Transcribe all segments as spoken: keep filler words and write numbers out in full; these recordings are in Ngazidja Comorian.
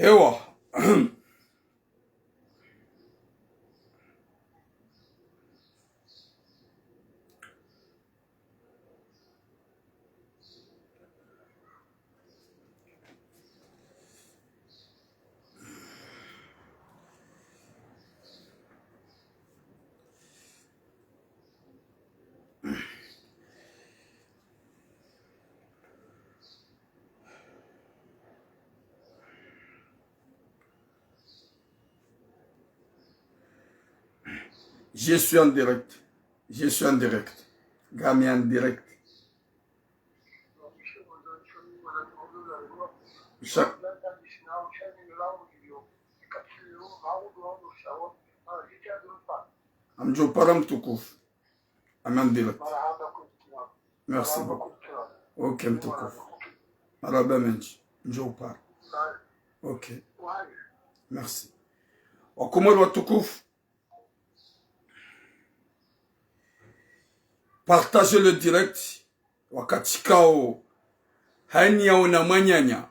Ewa. Je suis en direct. Je suis en direct. Ngami en direct. Sha-, ngamdjo para mtukufu. Amen, direct. Merci beaucoup. Ok, mtukufu. Marahaba mendji. Ngamdjo para. Ok. Merci. Wakomori watukufu. Partagez le direct. Wakati kao haini yaona mwananya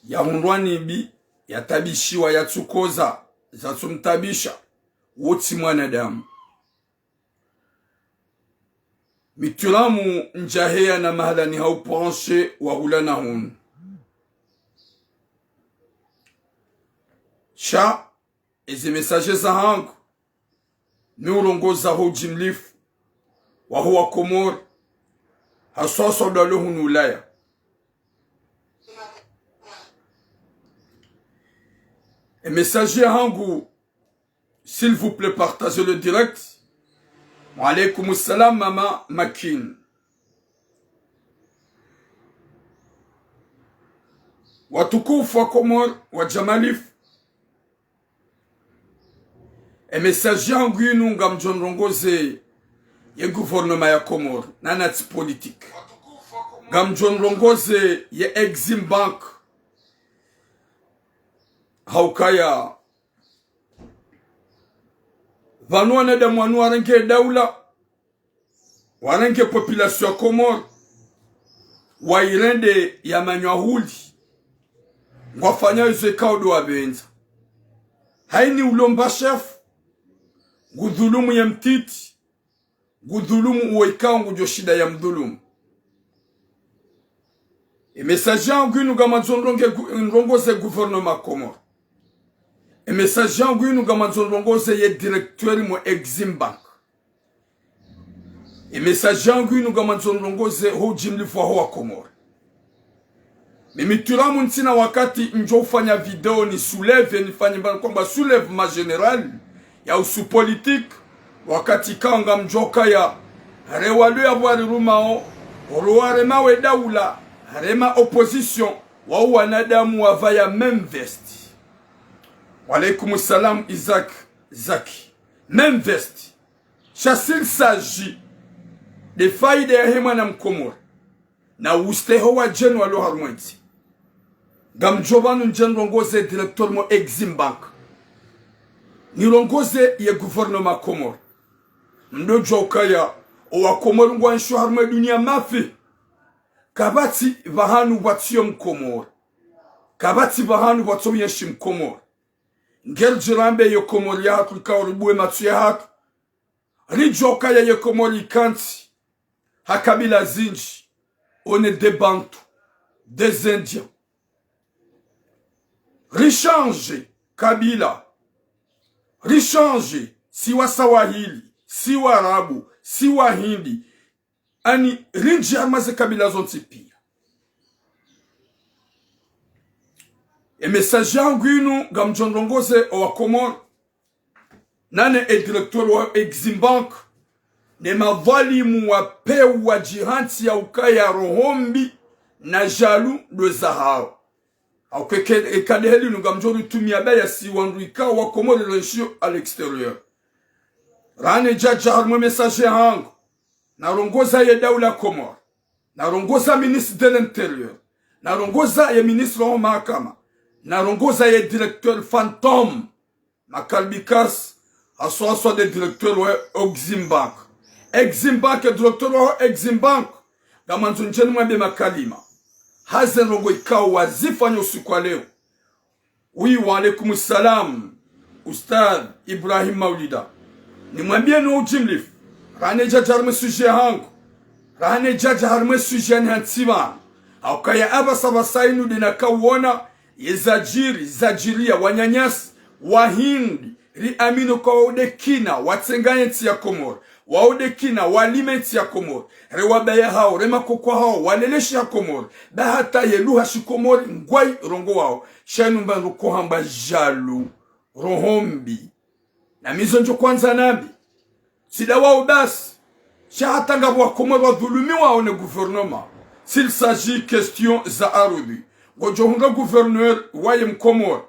yahundrwa ni mbi, yatabishiwa, yatsukoza, zatsumtabisha, wo tsi mwanadamu. Mitulamu ndjaheya na mahalani hau branche wahula na hunu. Sha, eze message zahangu, mi urongoza ho udjimlifu waho Wakomori, haswaswa ndo walo hunu Ulaya. E message yahangu, s'il vous plaît, partagez le direct. Wa alaykum salam, Mama Makin. Watukufu wa Komori, wadjamalifu. E message yangu inu ngamdjo nirongoze ye gouvernement ya Komori, na natsi politique. Ngamdjo nirongoze ye Exim Bank. Haukaya pvanu wanadamu wanu warenge daula, warenge population ya Komori, wayirende ya manywahuli, ngwafanya izo ikao ndo wapvendza. Haini ulomba shefu, ngudhulumu ye mtiti, ngudhulumu uwo ikao ngudjo shinda yamdhulumu. E message yangu inu ngamwandzo nironge gu-, nirongoze gouvernement Komori. E message yangu inu ngamwandzo nirongoze ye directeur mo Exim Bank. E message yangu inu ngamwandzo nirongoze ho udjimlifu waho Wakomori. Mimi tulamu ntsina wakati ndjo ufanya video ni soulève, nifanye mbani kwamba soulèvement général ya uhusu politique, wakati kao ngamdjo kaya, re walo ya pvwari rumao, ro warema we daula, rema opposition, wao wanadamu wapvaya même veste. Wa alaykum salam, Isaac Zaki. Même veste. Sha s'il s'agit de faida yahe mwana Mkomori, na ustehi wa wadjeni walo harumwa entsi, ngamdjo pvanu ndje nirongoze directeur mo Exim Bank. Nirongoze ye gouvernement Komori. Mdodjuwa ukaya, o Wakomori ngwaenshio harumwa e dunia mafi. Kapvatsi pvahanu pvwatsiyo Mkomori. Kapvatsi pvahanu pvwatso uyenshi Mkomori. Ngeri djirambe yo Komori yahatru ikao ribuwe matso yahatru, ridjuwa ukaya ye Komori ikantsi ha kabila zindji, on est des Bantous, des Indiens. Rishanje kabila, rishanje si Waswahili, si Waarabu, si Wahindi, ani rindji harumwa ze kabila zontsi pia. E message yangu inu ngamdjo nirongoze o Wakomori, nane e directeur wa Exim Bank, ne madhwalimu wa pewu wadjihantsi ya ukaya roho mbi na jaloux ndo zahao. Haukaya e kadeheli inu ngamdjo ritumia baya si wandru ikao Wakomori renshio à l'extérieur. Rane djadja harumwa e message yahangu, narongoza ye daula Komori, narongoza ministre de l'Intérieur, narongoza ye ministre wa mahakama, narongoza ye directeur fantôme, Makalbikas, haswa haswa nde directeur wa Exim Bank. Exim Bank, directeur wa Exim Bank, ngamwandzo ndje nimwambe makalima. ha ze ndrongoo ikao wazifanya usiku wa leo. Wi, wa alaikum salam, Ustadh Ibrahim Maulida. Nimwambiyeni wo ujimlifu, raha nidjadja harimwa e sujet hangu, raha nidjadja harimwa e sujet ni hantsi pvanu. Haukaya apvasa pvasa inu nde nakawona ye zadjiri, zadjiriya wananyasi, wahindi, riamini uka wao nde kina watsenga ye ntsi ya Komori, wao nde kina walima ye ntsi ya Komori, re wabaya hawo, re makoko hawo, walelesha Komori, ba hata ye lugha shikomori ngwayi rongowao, sha inu mba ndo kohamba djalu, roho mbi. Na mi zo ndjo kwandza nambe, tsi nda wao basi, sha hata ngapvo wakomori wadhulumiwao ne gouvernement, s'il s'agit question za ardhwi. Ngodjo hundra gouverneur waye mkomori,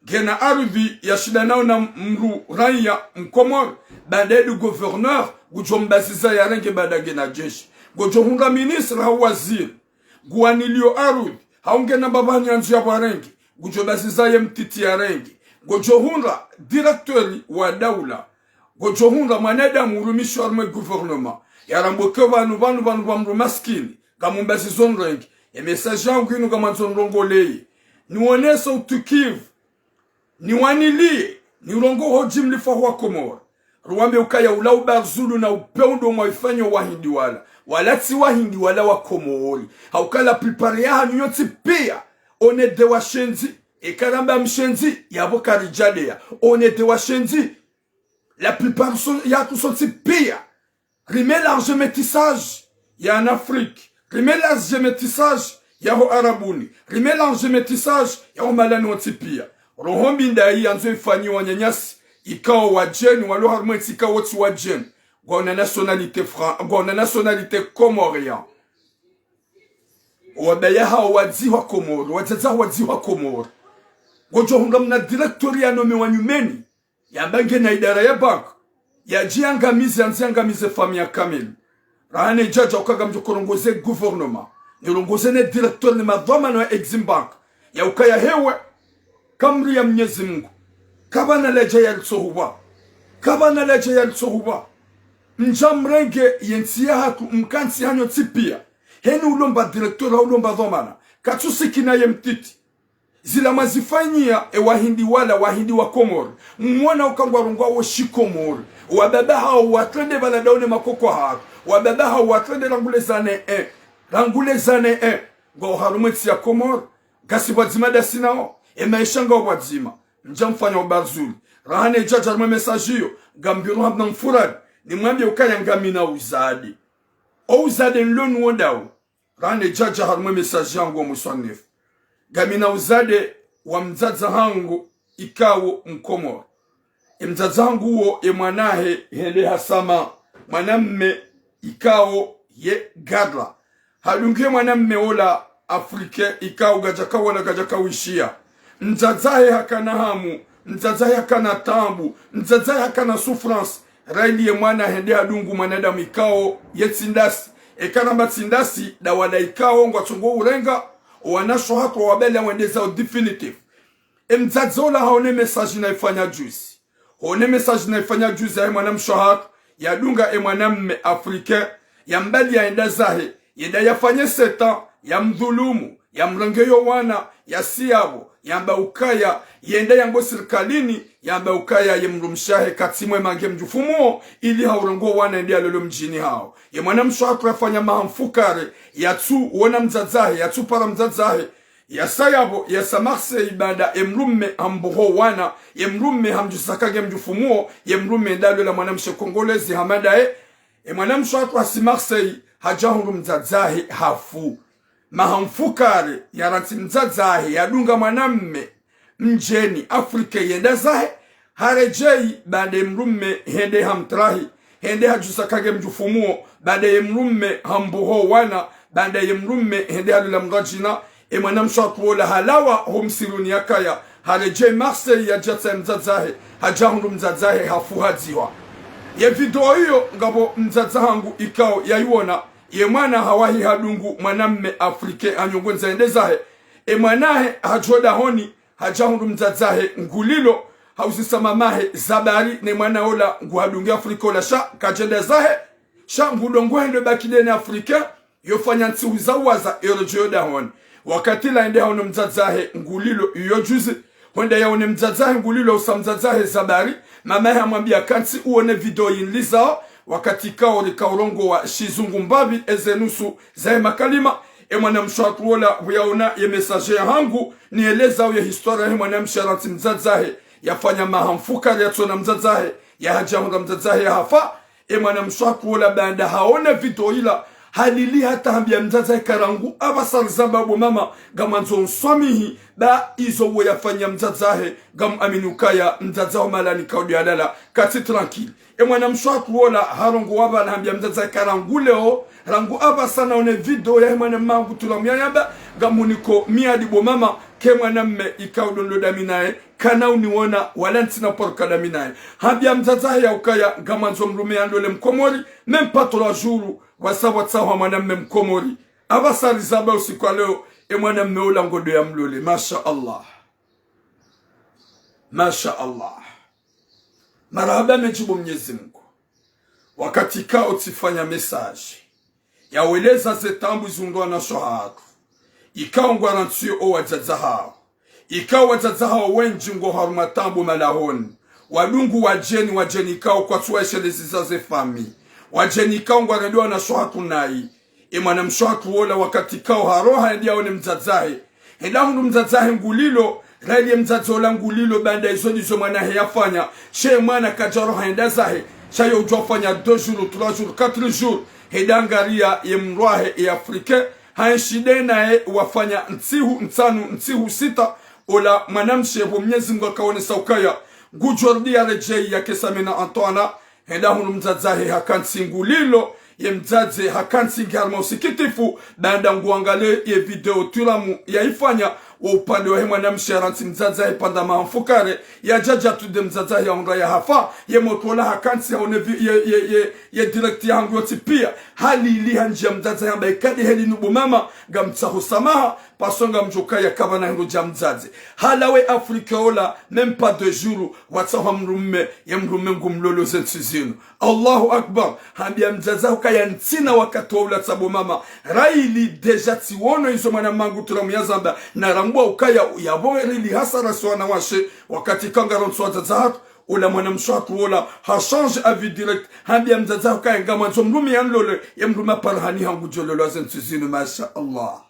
ngena ardhwi yashindanao na mdru raiya mkomori, baada ye nde gouverneur ngudjo mbaziza yarenge baada ngena jeshi. Ngodjo hundra ministre hau waziri, nguwaniliyo ardhwi, hau ngena mbapvani yandzo yapvo yarenge, ngudjo baziza ye mtiti yarenge. Ngodjo hundra directeur wa daula, ngodjo hundra mwanadamu urumishwa harimwa e gouvernement, yarambwa ke pvanu, pvanu, pvanu pva mdru maskini, ngamumbazizo nrenge. E message yangu inu ngamwandzo nirongoleye, niwonese utukivu, niwaniliye, nirongowe ho ujimlifu wa Komori. Ruwambe ukaya ula ubarzulu na upeundo mwaifanya wahindi wala, wala tsi wahindi wala wakomori. Hauka la plupart yahanyu nyontsi piya, on est des washenzi. Eka ramba mshenzi, yapvo karidjadeya. On est des washenzi. La plupart sont, yahatru sontsi piya. Rimélange métissage ya en Afrique, rimélange métissage ya ho Arabuni, rimélange métissage ya ho mahalani wontsi piya. Roho mbi ndayi yandzo ifanyiwa wananyasi ikao wadjeni, walo harimwa e ntsi ikao tsi wadjeni. Ngwaona nationalité fran-, ngwaona nationalité comorienne. Wabaya hawo wadzihwa Komori, wadzadze hawo wadzihwa Komori. Ngodjo hundra mna directeur yanomewa nyumeni, yamba ngena idara ya banque, yadje yangamize, yandze yangamize famille kamili. Raha nidjadja uka ngamdjo korongoze gouvernement, nirongoze ne directeur ne madhwamana wa Exim Bank, ya ukaya hewe, kamri ya Mnyezi Mungu, kapvana ladja yalitsohuwa, kapvana ladja yalitsohuwa. Mdja mrenge ye ntsi yahatru, mkantsi hanyu ntsi piya. Heni ulomba directeur, ulomba dhwamana, katsusikina ye mtiti. Zila mwazifanyiya e wahindi wala, wahindi wa Komori, mwona uka ngwarongowa wo shikomori. Wababa hawo watrende pvala ndawo ne makoko hawo. Wababa hawo watrende rangu les années un. Rangu les années un. Ngwao harumwa e ntsi ya Komori. Ngasi pvwadzima ndasi nawo. E maesha ngayo pvwadzima. Mdja mfanya ubarzuli. Raha nidjadja harimwa e message iyo, ngambiro hamna mfurani, nimwambiye ukaya ngamina uzade. O uzade nilo nuwo ndawo. Raha nidjadja harimwa e message yangu wa muswanifu, ngamina uzade wa mdzadze hangu ikao mkomori. E mdzadze hangu uwo, e mwana hahe hende hasama mwanamme ikao ye gadra. Hadunge mwanamme ola Afrique ikao kadjaka wala kadjaka wishiya. Mdzadze hahe hakana hamu, mdzadze hahe hakana taabu, mdzadze hahe hakana souffrance. Raili ye mwana hende hadungu mwanadamu ikao ye tsi ndasi. Eka ramba tsi ndasi, nda wala ikao ngwatsongo urenga, owanashe wahatru wawabaliya wende zawo définitif. E mdzadze ola haone message naifanya juzi. Haone message naifanya juzi yahe mwanamshe wahatru, yadunga e mwanamme Afrique, yambaliya yende zahe, yende yafanye sept ans, yamdhulumu, yamrenge yo wana, yasiyapvo, yamba ukaya, yende yango sirikalini, yamba ukaya ye mdrumshe wahe katsi mwema nge mdjufumuo, ili haurongoa wana yende yalole mdjini hawo. Ye mwanamshe wahatru yafanya maha mfukare, yatsu wona mdzadze wahe, yatsu para mdzadze wahe, yasa yapvo, yasa Marseille, baada ye mdrume hambuho wana, ye mdrume hamdjusaka nge mdjufumuo, ye mdrume nda lola mwanamshe kongolezi hama ndaye, ye mwanamshe wahatru hasi Marseille, hadja hundru mdzadze wahe hafu. Maha mfukare, yarantsi mdzadze wahe, yadunga mwanamme mdjeni, Afrique, yende zahe, haredjeyi, baada ye mdrume hende hamtrahi, hende hadjusaka nge mdjufumuo, baada ye mdrume hambuho wana, baada ye mdrume hende halola mdrwadjina, ye mwanamshe wahatru ola halawa ho msiruni yakaya, haredjeyi Marseille yadjatsaha ye mdzadze wahe, hadja hundru mdzadze wahe hafu hadzihwa. Ye video iyo ngapvo mdzadze hangu ikao yaiwona, ye mwana hawahi hadungu mwanamme Afrique hanyongonza yende zahe, ye mwana wahe hadjo dahoni, hadja hundru mdzadze wahe ngulilo, hauzisa mama wahe zabari ne mwana ola nguhadungi Afrique ola sha kadjenda zahe, sha ngudongo hendo baki ndeni Afrique, yofanya ntsihu za waza yoredjeyi dahoni. Wakati la hende haone mdzadzahe ngulilo iyo juzi, hwenda yaone mdzadzahe ngulilo usa mdzadzahe zabari, mamahe hamwambia kantsi uone video yinlizao, wakati kao rika urongoa shizungu mbapvi eze nusu zahe makalima, e mwanamshe hatru wola huyaona ye message yahangu, nielezao ye histoire yahe mwanamshe harantsi mdzadzahe, yafanya maha mfukare yatsona mdzadzahe, yahadja hundra mdzadzahe yahafa, e mwanamshe hatru wola baanda haone video ila, halili hata hambia mdzadzahe ka rangu apvasa rizamba bo mama, ngamwandzo unswamihi, ba izo wo yafanya mdzadzahe, ngamuamini ukaya mdzadzaho mahalani kao ndo yalala, katsi tranquille. E mwanamshe hatru wola harongoa pvanu hambia mdzadzahe ka rangu leo, rangu apvasa naone video yahe mwanamme hangu Turamu yayamba, ngamuniko miadi bo mama, ke mwanamme ikao ndo nilo dami naye, kana uniona, wala ntsina paro ka dami naye. Hambia mdzadzahe ya ukaya, ngamwandzo mdrume yandrole mkomori, même pas trois jours, wasa pvwatsahwa mwanamme mkomori. Apvasa rizamba usiku wa leo, e mwanamme ola ngondo yamlole. Masha Allah. Masha Allah. Marahaba mendji bo Mnyezi Mungu. Wakati kao tsifanya message ya weleza ze taabu zihundrwa wanashe hatru, ikao ngwarantsiyo o wadzadze hawo, ikao wadzadze hawo wendji ngo harumwa taabu malahoni, wadungu wadjeni, wadjeni ikao kwatsu waesheleza ze famille, wadjeni ikao ngwarendao wanashe hatru nayi, e mwanamshe hatru wola wakati kao haroha yende yaone mdzadzahe. Hende hahundru mdzadzahe ngulilo, rayili ye mdzadze ola ngulilo, baanda izo ndizo mwanahe yafanya. She mwana kadjaroha hende zahe. Sha yo udjo fanya deux jours, trois jours, quatre jours. Hende hangaria ye mdru wahe ye Afrike, haenshi nde naye wafanya ntsihu ntsanu, ntsihu sita. Ola mwanamshe bo Mnyezi Mungu hakaonesa ukaya ngudjo rudi yaredjeyi yake samina antwana. Hende hahundru mdzadzahe hakantsi ngulilo, ye mdzadze hakantsi nge harumwa usikitifu, baanda nguangalie ye video Turamu yaifanya, wo upande wahe mwanamshe harantsi mdzadzahe pvanda maha mfukare, yadjadja tu nde mdzadzahe yahundra yahafa, ye motro ola hakantsi haone vi-, ye, ye, ye, ye direct yahangu yontsi pia, halili handjia mdzadzahe hamba ikadi heli nubu mama, ngamtsaho samaha, parce que ngamdjo kaya kapvana hindru dja mdzadze. Halawa Afrika ola, même pas deux jours, pvwatsahwa mdrume, ye mdrume ngumlolo ze ntsihu zinu. Allahu Akbar. Hambia mdzadze ukaya ntsina wakati wa ulatsa bo mama. Rayili déjà tsiwono izo mwanamme hangu Turamu yazamba. Na rambwa ukaya yapvo rili hasara si wanawashe. Wakati kao ngarontsi wadzadze hatru. Ola mwanamshe hatru wola. Hachange avis direct. Hambia mdzadze ukaya ngamwandzo mdrume yanlole. Ye mdrume hapara hani hangu djololo ze ntsihu zinu. Masha Allah.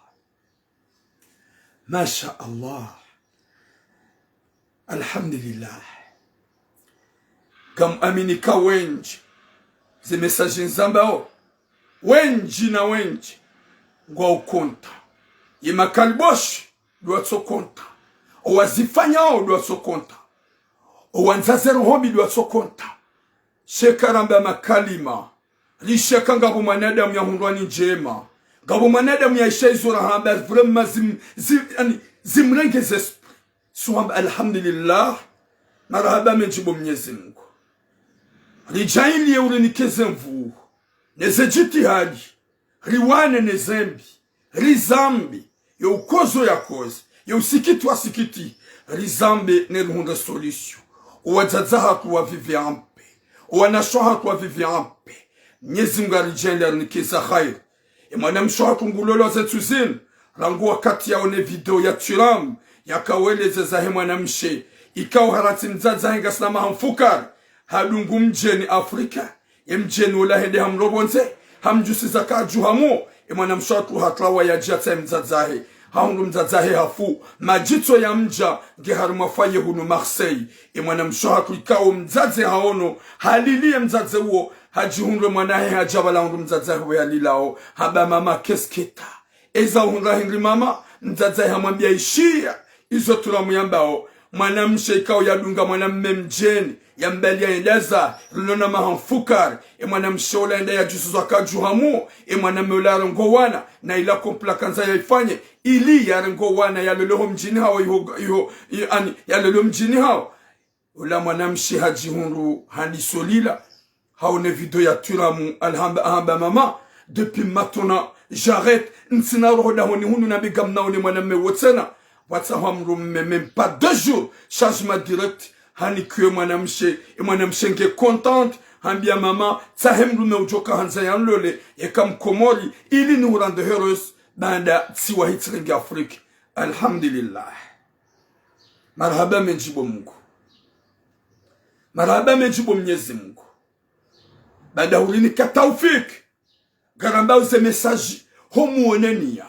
Masha Allah. Alhamdulillah. Ngamuamini ka wendji, ze message nizambao, wendji na wendji ngwao contre. Ye makaliboshi ndo watso contre. O wazifanyao ndo watso contre. O wandza ze roho mbi ndo watso contre. She karamba makalima. Lisheka ngapvo mwanadamu yahundrwa ni ndjema. Ngapvo mwanadamu yaisha izo rahamba vraiment zim-, zim-, yani, zimrenge ze esprit. Suhamba alhamdulillah. Marahaba mendji bo Mnyezi Mungu. Ridjaanliye urinike ze nvuu. Ne ze djitihadi. Riwane ne ze mbi. Rizambe, ye ukozo yakoze, ye usikiti wasikiti, rizambe ne rihundre solution. O wadzadze hatru wavivre en paix. O wanashe hatru wavivre en paix. Mnyezi Mungu aridjaanliye arinike za kheri. E mwanamshe hatru ngulolo ze ntsihu zinu, rangu wakati yaone video ya Turamu, yakaweleze zahe mwanamshe, ikao harantsi mdzadze hahe ngasina maha mfukare, hadungu mdjeni Afrika, ye mdjeni ola hende hamropvondze, hamdjusiza kadju hamu, e mwanamshe hatru hatrawa yadja tsahe mdzadzahe. Hahundru mdzadzahe hafu, madjitso yamdja, nge harumwa foyer hunu Marseille. E mwanamshe hatru ikao mdzadze haono, halili ye mdzadze uwo, hadjihundru mwanahe hadja pvala hundru mdzadzahe uwo yalilao, hamba mama, qu'est-ce que t'as ? Eza uhundra hindri mama, mdzadze hamwambia ishiya, izo Turamu yambao, mwanamshe ikao yadunga mwanamme mdjeni, yambalia yende za, rinona maha mfukare, e mwanamshe ola yende yadjusuzwa kadju hamu, e mwanamme ola yarongoa wana, na ila complot yakandza yaifanye, ili yarongoa wana yalole ho mdjini hawo iho, iho, i-, ani, yalole ho mdjini hawo. Ola mwanamshe hadjihundru handiso lila, haone video ya Turamu, alhamba, ahamba mama, depuis maintenant, j'arrête, ntsina roho dahoni hunu nambe ngamnaone mwanamme wo tsena. Pvwatsahwa mdrumme, même pas deux jours, changement direct, hanikiwe mwanamshe, e mwanamshe nge contente, hambia mama, tsahe mdrumme udjoka handza yanlole, yeka mkomori, ili nihurende heureuse, Baanda tsiwa hitsirenge Afrique. Alhamdulillah. Marahaba mendji bo Mungu. Marahaba mendji bo Mnyezi Mungu. Baanda hurinika taufik. Ngaramba uze message ho muonenia.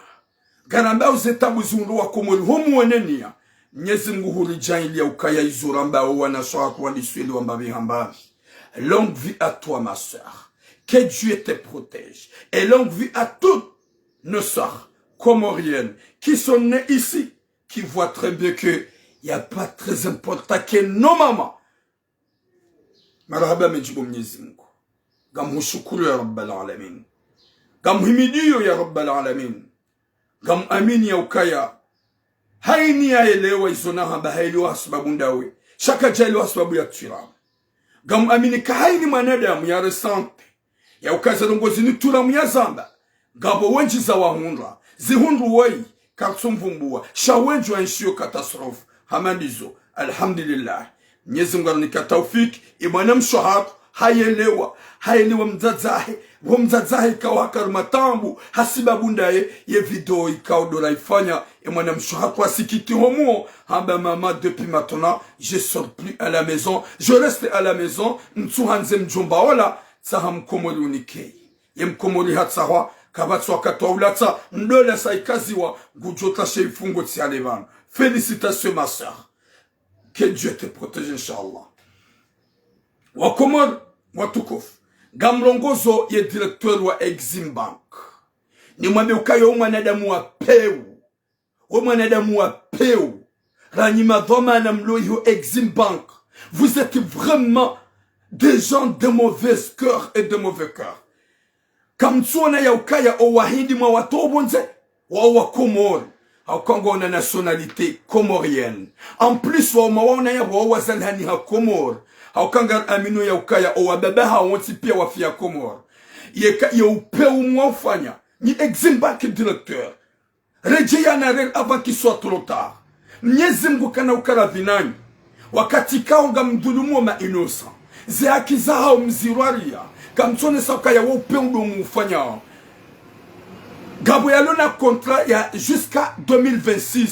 Ngaramba uze tabu zihundru wa Komori ho muonenia. Mnyezi Mungu huridjaanlia ukaya izo ramba o wanashe wahatru wandisweli wamba pvi hamba pvi. Longue vie à toi, ma sœur. Que Dieu te protège. Et longue vie à toutes nos sœurs comoriennes qui sont nées ici, qui voient très bien que y a pas très important que nos mamans. Marahaba mendji bo Mnyezi Mungu. Ngamhushukuru ya Rabbal Alamin. Ngamhimidiyo ya Rabbal Alamin. Ngamwamini ya ukaya haini yaelewa izo nahamba, haelewa ha sababu ndawe. Sha kadjaelewa ha sababu ya Twitter. Ngamwamini ka haini mwanadamu ya ressentir ya ukaya ze ndrongoo zinu Twitter yazamba. Ngapvo wendji zawahundra, zihundru woyi, katsumvumbua, sha wendji waenshio catastrophe. Hama ndizo, alhamdulillah. Mnyezi Mungu harinika taufik, ye mwanamshe wahatru, haelewa, haelewa mdzadze wahe, wo mdzadze wahe ikao hakari matambu, ha sababu ndaye, ye video ikao ndo raifanya, ye mwanamshe wahatru hasikiti ho muo, hamba mama, depuis maintenant, je sors plus à la maison, je reste à la maison, ntsuhandze mdjomba ola, tsaha mkomori unikeyi. Ye mkomori hatsahwa, kapvatsi wakati wa ulatsa, ndola sa ikaziwa, ngudjo tsa she ifungo tsi ale pvanu. Félicitations, ma sœur. Que Dieu te protège, Inch'Allah. Wakomori watukufu, ngamrongozo ye directeur wa Exim Bank. Nimwambe ukaya wo mwanadamu wa pewu. We mwanadamu wa pewu, ranyi madhwamana mlo iho Exim Bank, vous êtes vraiment des gens de mauvais cœur et de mauvais cœur. Kamtsuona ya ukaya o wahindi mwawatoa pvondze, wao wa Komori, hauka ngwaona nationalité comorienne. En plus, wao mwawaona ya wao wazalihani ha Komori, hauka ngaraminio ya ukaya o wababa hawo wontsi pia wafia Komori. Yeka ye upewu mwaufanya, nyi Exim Bank directeur. Redjeyi en arrière avant qu'il soit trop tard. Mnyezi Mungu kana ukaya radhi nanyi. Wakati ikao ngamdhulumu wo ma innocents. Ze haki zahao mzirwariya. Kamtsonesa ukaya wo upewu ndo muufanyao. Ngapvo yalo na contrat ya jusqu'à deux mille vingt-six.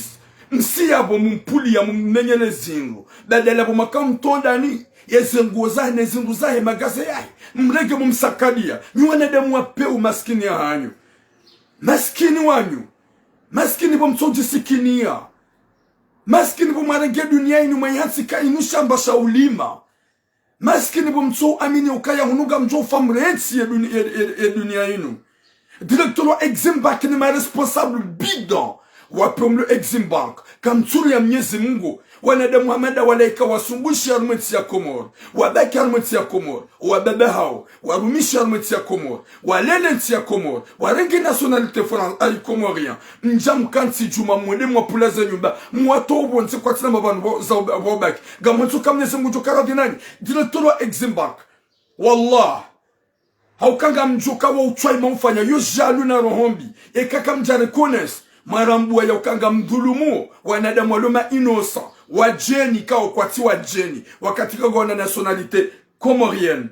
Msiyapvo mumpuliya mummenyele zindru. Badala pvo mwaka mtondani. Ye ze nguo zahe ne zindru zahe magaze yahe. Mrenge mumsakadiya. Nyi wanadamu wa pewu maskini ya hanyu. Maskini wanyu. Maskini pvo mtsoudjisikiniya. Maskini pvo mwarenge duniya inu mwayihantsika inu shamba sha ulima. Maskini pvo mtsouamini ukaya hunu ngamdjo ufa mrentsi ye duni-, ye, ye, ye duniya inu. Directeur wa Exim Bank ni ma responsable bidon. Wape mlo Exim Bank. Kamtsuru ya Mnyezi Mungu. Wanadamu hama nda wala ika wasumbushi harumwa entsi ya Komori. Wabaki harumwa entsi ya Komori. Wababa hawo. Warumishi harumwa entsi ya Komori. Walele entsi ya Komori. Warenge nationalité France, ay comorien. Ndja mkantsi djuma mwende mwapvula ze nyumba. Mwatowe pvondze kwatsina mapvanu pvo, za uba-, pvo ubaki. Ngamwandzo ka Mnyezi Mungu ngudjo uka radhi nanyi. Directeur wa Exim Bank. Wallah. Hauka ngamdjo uka wo utswayi mwaufanya yo jaloux na roho mbi. Eka kamdja reconnaître. Mwarambuwa ya uka ngamdhulumu. Wanadamu walo ma innocents. Wadjeni kao kwatsi wadjeni. Wakati ikao ngwaona nationalité comorienne.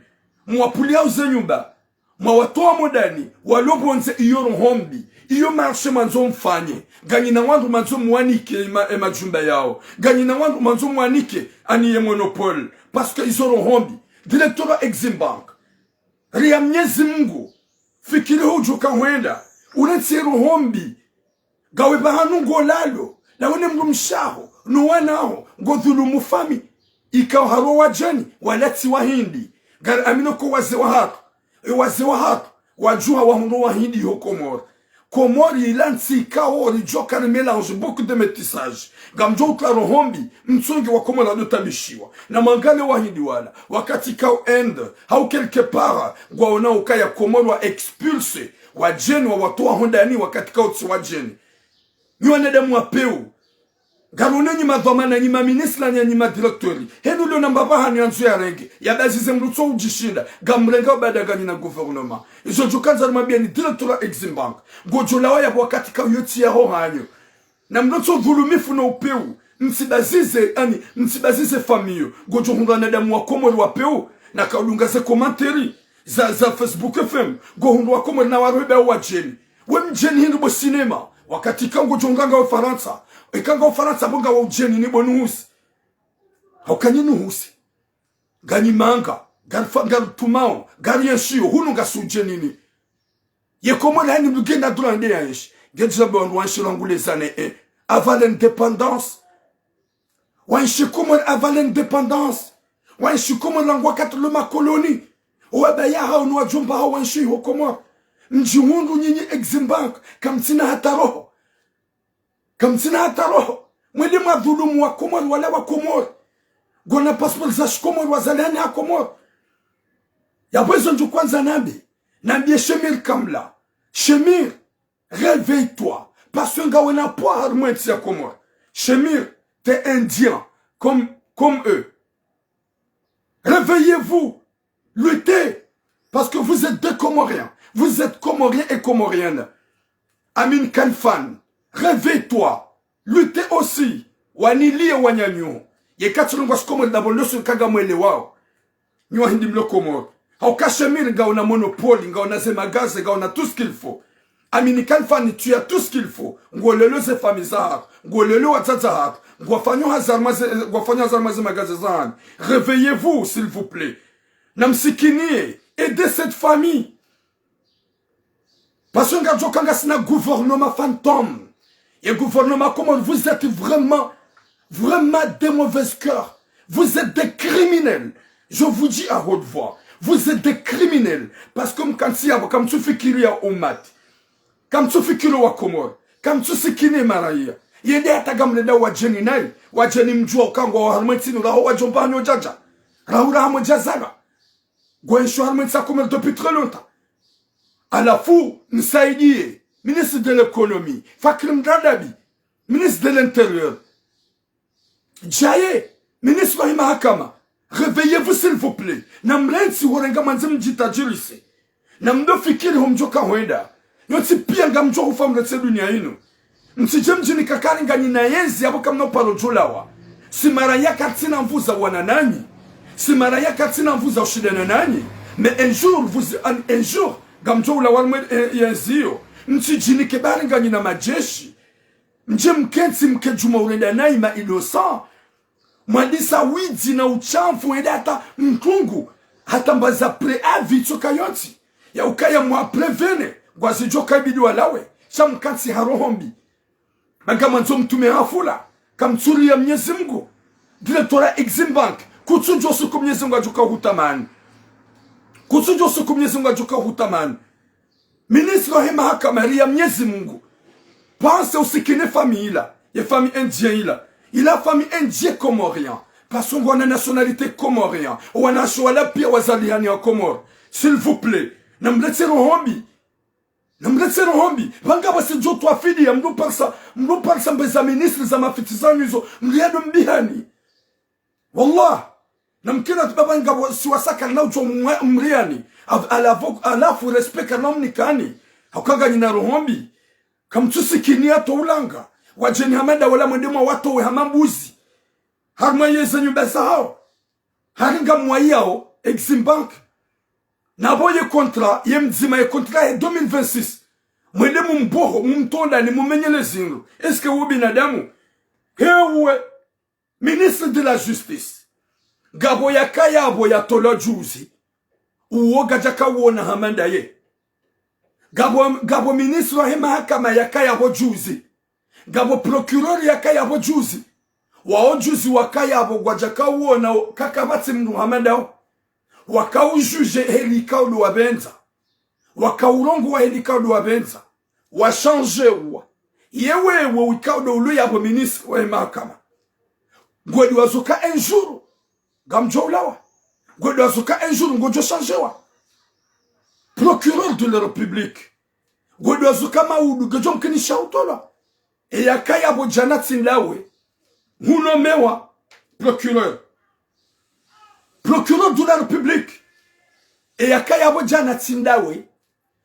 Mwapvuliyao ze nyumba. Mwawatowa mondani. Walo pvondze iyo roho mbi. Iyo marché mwandzo mfanye. Nganyina wandru mwandzo mwanike ema-, emajumba yawo. Nganyina wandru mwandzo mwanike ani ye monopole. Parce que izo roho mbi. Directeur wa Exim Bank. Ria Mnyezi Mungu. Fikiri hudjo uka hwenda. Urentsi roho mbi. Ngawe pvahanu ngolalo. Nawe ne mdrumshe waho. No wana waho. Ngodhulumu fami. Ikao harumwa wadjeni. Wala tsi wahindi. Ngaraminio ko wazee wahatru. E wazee wahatru. Wadjuha wahundru wahindi ho Komori. Komori ila ntsi ikao ridjo uka ri mélange, beaucoup de métissage. Ngamdjo utowa roho mbi, mtsonge wa Komori wado tabishiwa. Na mwangaliye wahindi wala, wakati ikao Inde, hau quelque part, ngwaona ukaya Komori wa expulsé, wadjeni wawatowa hondani wakati ikao tsi wadjeni. Nyi wanadamu wa pewu, ngarionao nyi madhwamana, nyi maministre, nyi, nyi madirecteur. Henu leo namba pvahanu yandzo yarenge. Yabazize mdru tso udjishinda. Ngamrengao baada nganyina gouvernement. Izo djo uka ndzaro mabiyani directeur wa Exim Bank. Ngodjo lawa yapvo wakati ikao yo tsi yaho hanyu. Na mdru tso dhulumifu no upewu. Mtsibazize, ani, mtsibazize famiyo. Ngodjo hundru wanadamu wa Komori wa pewu. Na kaudunga ze commentaire. Za, za Facebook F M. Ngohundru wa Komori na warohebe wadjeni. Bwe mdjeni hindri bo sinema, wakati ika ngodjo nganga Ufarantsa, ika nga Ufarantsa bo ngawo udjenini bo nuhusi. Hauka nyi nuhusi. Nganyi manga, ngarifa-, ngaritumao, ngarienshiyo, hunu ngasi udjenini. Ye Komori hani mdru ngena droit nde yaenshi. Ngedjira be wandru waenshi rangu les années, eh, avant l'indépendance. Waenshi Komori avant l'indépendance. Waenshi Komori rangu wakati lo makoloni. Owabaya hao no wadjomba hao waenshi ho Komori. Mdjihundru nyinyi Exim Bank, kamtsina hata roho. Kamtsina hata roho. Mwende mwadhulumu wa Komori, wala wa Komori. Ngwana passeport za shikomori, wazalihani ha Komori. Yapvo ezo ndjo kwandza nambe. Nambiye Shemir Kamla. Shemir, réveille-toi. Parce que ngawe na poids harumwa entsi ya Komori. Shemir, t'es indien, comme, comme eux. Réveillez-vous. Luttez. Parce que vous êtes des Comoriens. Vous êtes Comoriens et Comoriennes. Amine Khalfan, réveille-toi. Luttez aussi. Waniliye wananyanyu. Ye katsi lungwa shikomori d'abord, ndo suli ka ngamwelewao. Nyi wahindi mlo Komori. Hauka Shemir ngauna monopole, ngauna ze magaze, ngauna tout ce qu'il faut. Amine Khalfan, tu as tout ce qu'il faut. Ngolelo ze famille zahatru, ngolelo wadzadze wahatru, ngwafanyo hazi harumwa ze, ngwafanyo hazi harumwa ze magaze zahanyu. Réveillez-vous, s'il vous plaît. Namsikiniye, aidez cette famille. Parce que ngamdjoka ngasina gouvernement fantôme. Ye gouvernement Komori, vous êtes vraiment, vraiment des mauvais cœurs. Vous êtes des criminels. Je vous dis à haute voix, vous êtes des criminels. Parce que mkantsi yapvo kamtsufikiri ya umati. Kamtsufikiri wa Komori. Kamtsusikini maraya. Yende hata ngamlenda wadjeni nayi. Wadjeni mdjuwa uka ngwawo harumwa entsi inu raho wadjomba hanyu djadja. Raho raha mwedja zalwa. Ngwaenshio harumwa entsi ya Komori depuis très longtemps. Halafu, msaidiye, ministre de l'économie, Fakri Mradabi, ministre de l'intérieur. Djaye, ministre wahe mahakama, réveillez-vous s'il vous plaît. Namrantsi hurenga mwandze mdjitajirise. Namdofikiri ho mdjoka hwenda. Nyontsi piya ngamdjo hufa mrantsi dunia inu. Mtsidje mdjinike kari nganyina yezi, yapvo kamna uparo djolawa. Si maraya karitsina nvu za wana nanyi. Si maraya karitsina nvu za ushindana nanyi. Mais un jour, vous, un, un jour, ngamdjo ulawa harumwa, eh, yezi iyo. Mtsidjinike bari nganyina madjeshi. Mdje mkentsi mke djuma urenda nayi ma innocent. Mwandisa widzi na utshafu, ende hata mtungu, hata mbaza préavis tsoka yontsi. Ya ukaya mwa prévenir, ngwazidjoka ibidi walawe, sha mkantsi ha roho mbi. Manga mwandzo mtume hafula, kamtsuriya Mnyezi Mungu. Directeur wa Exim Bank, kutsudjo suku Mnyezi Mungu adjoka hutamani. Kutsudjo suku Mnyezi Mungu adjoka hutamani. Ministre wahe mahakama, riya Mnyezi Mungu. Pense usikine famille ila, ye famille indien ila. Ila famille indien comorien. Parce que ngwana nationalité comorien. Wanashe wala piya wazalihani wa Komori. S'il vous plaît. Namrantsi roho mbi. Namrantsi roho mbi. Pvanga pvwasidjo twafidiya, mdo parisa, mdo parisa mbeza ministre za mafitsi zanyu izo. Mriyado mbihani. Wallah. Namkina tibaba ngapvo siwasa karina udjo mwa-, mriyani. Af-, alavo-, halafu respect karina umnikani. Hauka nganyina roho mbi. Kamtsusikini hata ulanga. Wadjeni hama nda wala mwende mwawatowe hama mbuzi. Harumwa yeze nyumba zahao. Hari ngamwayiyao, Exim Bank. Napvo ye contrat, ye mdzima ye contrat ye deux mille vingt-six. Mwende mumboho, mumtondani, mumenyele zindru. Est-ce que wo binadamu? Hewe. Ministre de la Justice. Ngapvo yakaya pvo yatolwa juzi. Uwo kadjaka uona hama ndaye. Ngapvo, ngapvo ministre wahe mahakama yakaya pvo juzi. Ngapvo procureur yakaya pvo juzi. Wawo juzi wakaya pvo ngwadjaka uona kakapvatsi mndru hama ndawo. Waka ujuge heli ikao ndo wapvendza. Waka urongowa heli ikao ndo wapvendza. Wachangewa. Ye wewe wikao ndo ulo yapvo ministre wahe mahakama. Ngwedi wazuka un jour. Ngamdjo ulawa. Ngwedi wazuka un jour ngodjo changewa. Procureur de la République. Ngwedi wazuka maudu ngedjo mkinisha utolwa. Eyakaya pvo djana tsi ndawe. Hunomewa procureur. Procureur de la République. Eyakaya pvo djana tsi ndawe.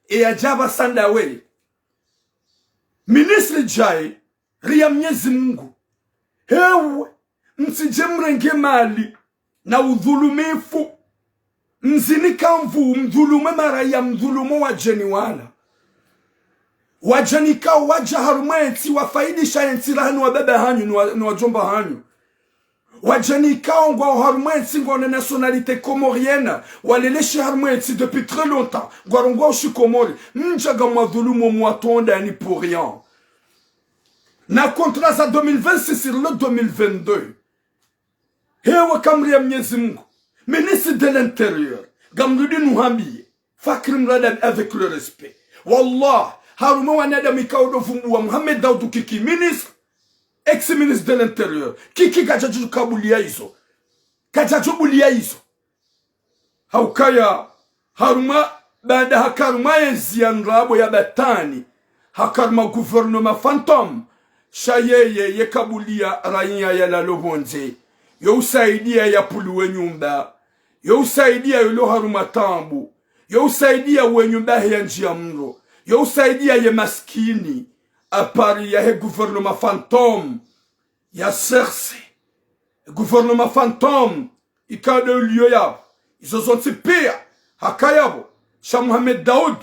Eyadja pvasa ndawe. Ministre djaye, riya Mnyezi Mungu. Hewe, mtsidje mrenge mali na udhulumifu. Mzinike nvu, mdhulumu maraya, mdhulumu wadjeni wala. Wadjeni ikao wadja harumwa entsi wafaidisha entsi raha ni wababa hanyu, ni wa-, ni wadjomba hanyu. Wadjeni ikao ngwao harumwa entsi ngwao na nationalité comorienne, waleleshi harumwa entsi depuis très longtemps, ngwarongoao shikomori, mdja ngamwadhulumu mwatonda yani pour rien. Na contrat za deux mille vingt-six sur le deux mille vingt-deux. Hewa kamri ya Mnyezi Mungu. Ministre de l'Intérieur. Ngamrudi nuhambiye. Fakri Mradabi, avec le respect. Wallah, harumwa wanadamu ikao ndo vumbuwa Mohamed Daoud Kiki, ministre, ex-ministre de l'Intérieur. Kiki kadjadjo kabuliya izo. Kadjadjo buliya izo. Haukaya, harumwa, baada haka harumwa yezi ya ndrabo ya batwani, haka harumwa gouvernement fantôme, sha yeye yekabuliya raiya yalalo pvondze, yo usaidiya yapvuluwe nyumba, yo usaidiya yolo harumwa taabu, yo usaidiya we nyumba yahe yandjiya moro, yo usaidiya ye maskini, apvasa yahe gouvernement fantôme, ya cherché. Gouvernement fantôme, ikao ndo uliyo yapvo. Izo zontsi piya, haka yapvo. Sha Mohamed Daoud,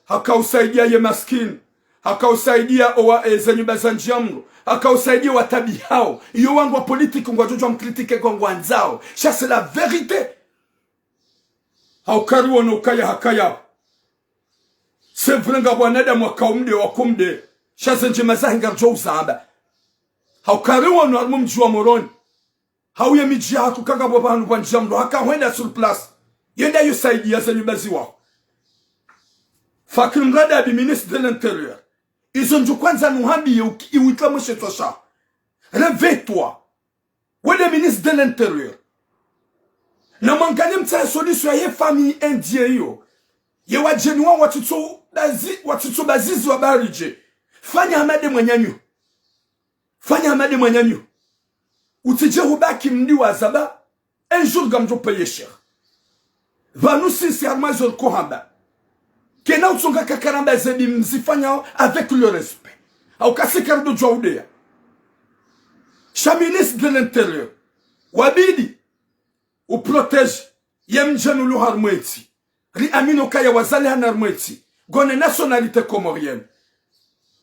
haka usaidiya ye maskini. Haka usaidiya owa, e, ze nyumba zandjiya moro. Haka usaidiya wataabihao. Iyo wangu wa politique ngwadjodjo mkritike kwa ngwandzao. Sha c'est la vérité. Haukari wono ukaya haka yapvo. C'est vrai ngapvo wanadamu wakao mdru, wako mdru. Sha ze ndjema zahe ngaridjo uzamba. Haukari wono harumwa mdji wa Moroni. Hau ye midji yahatru kangapvo pvanu pvwandjiya moro haka hwenda sur place. Yenda yo saidiya ze nyumba ziwawo. Fakri Mradabi, ministre de l'Intérieur. Izo ndjo kwandza nuhambiye uki-, iwitwa mweshe twasha. Réveille-toi. Wende ministre de l'Intérieur. Na mwangaliye mtsahe solution yahe famille indien iyo. Ye wadjeni wawo watsitso bazi-, watsitso bazizi wa baridje. Fanya hama nde mwananyaho. Fanya hama nde mwananyaho. Utsidje hubaki mdru wa zaba. Un jour ngamdjo payer cher. Pvanu sisi harumwa izo riko hamba. Kena utsonga kakaramba ze mbi mzifanyao avec le respect. Hauka si karidjo djuwa udeya. Sha ministre de l'Intérieur. Wabidi. Uprotégé. Ye mdjeni ulo harumwa entsi. Riamini ukaya wazalihana harumwa entsi. Ngwao na nationalité comorienne.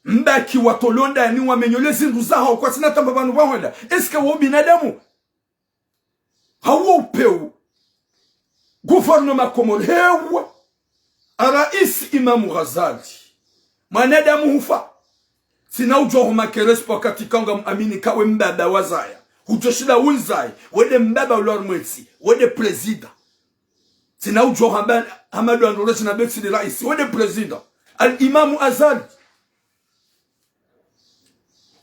Mbaki watolonda yani wamenyole zindru zahawo kwatsina tamba pvanu pvahwenda. Est-ce que wo binadamu? Hawo upvewu. Gouvernement Komori, hewa. Raisi Imamu Ghazali. Mwanadamu hufa. Tsina udjuwa huma kerespo wakati ikao ngamwamini ka we mbaba wazaya. Hudjoshinda unzaye. Wende mbaba ulo harumwa entsi. Wende président. Tsina udjuwa hamba, hamba ndo andro rejina betsi de raisi. Wende président. Al Imamu Azali.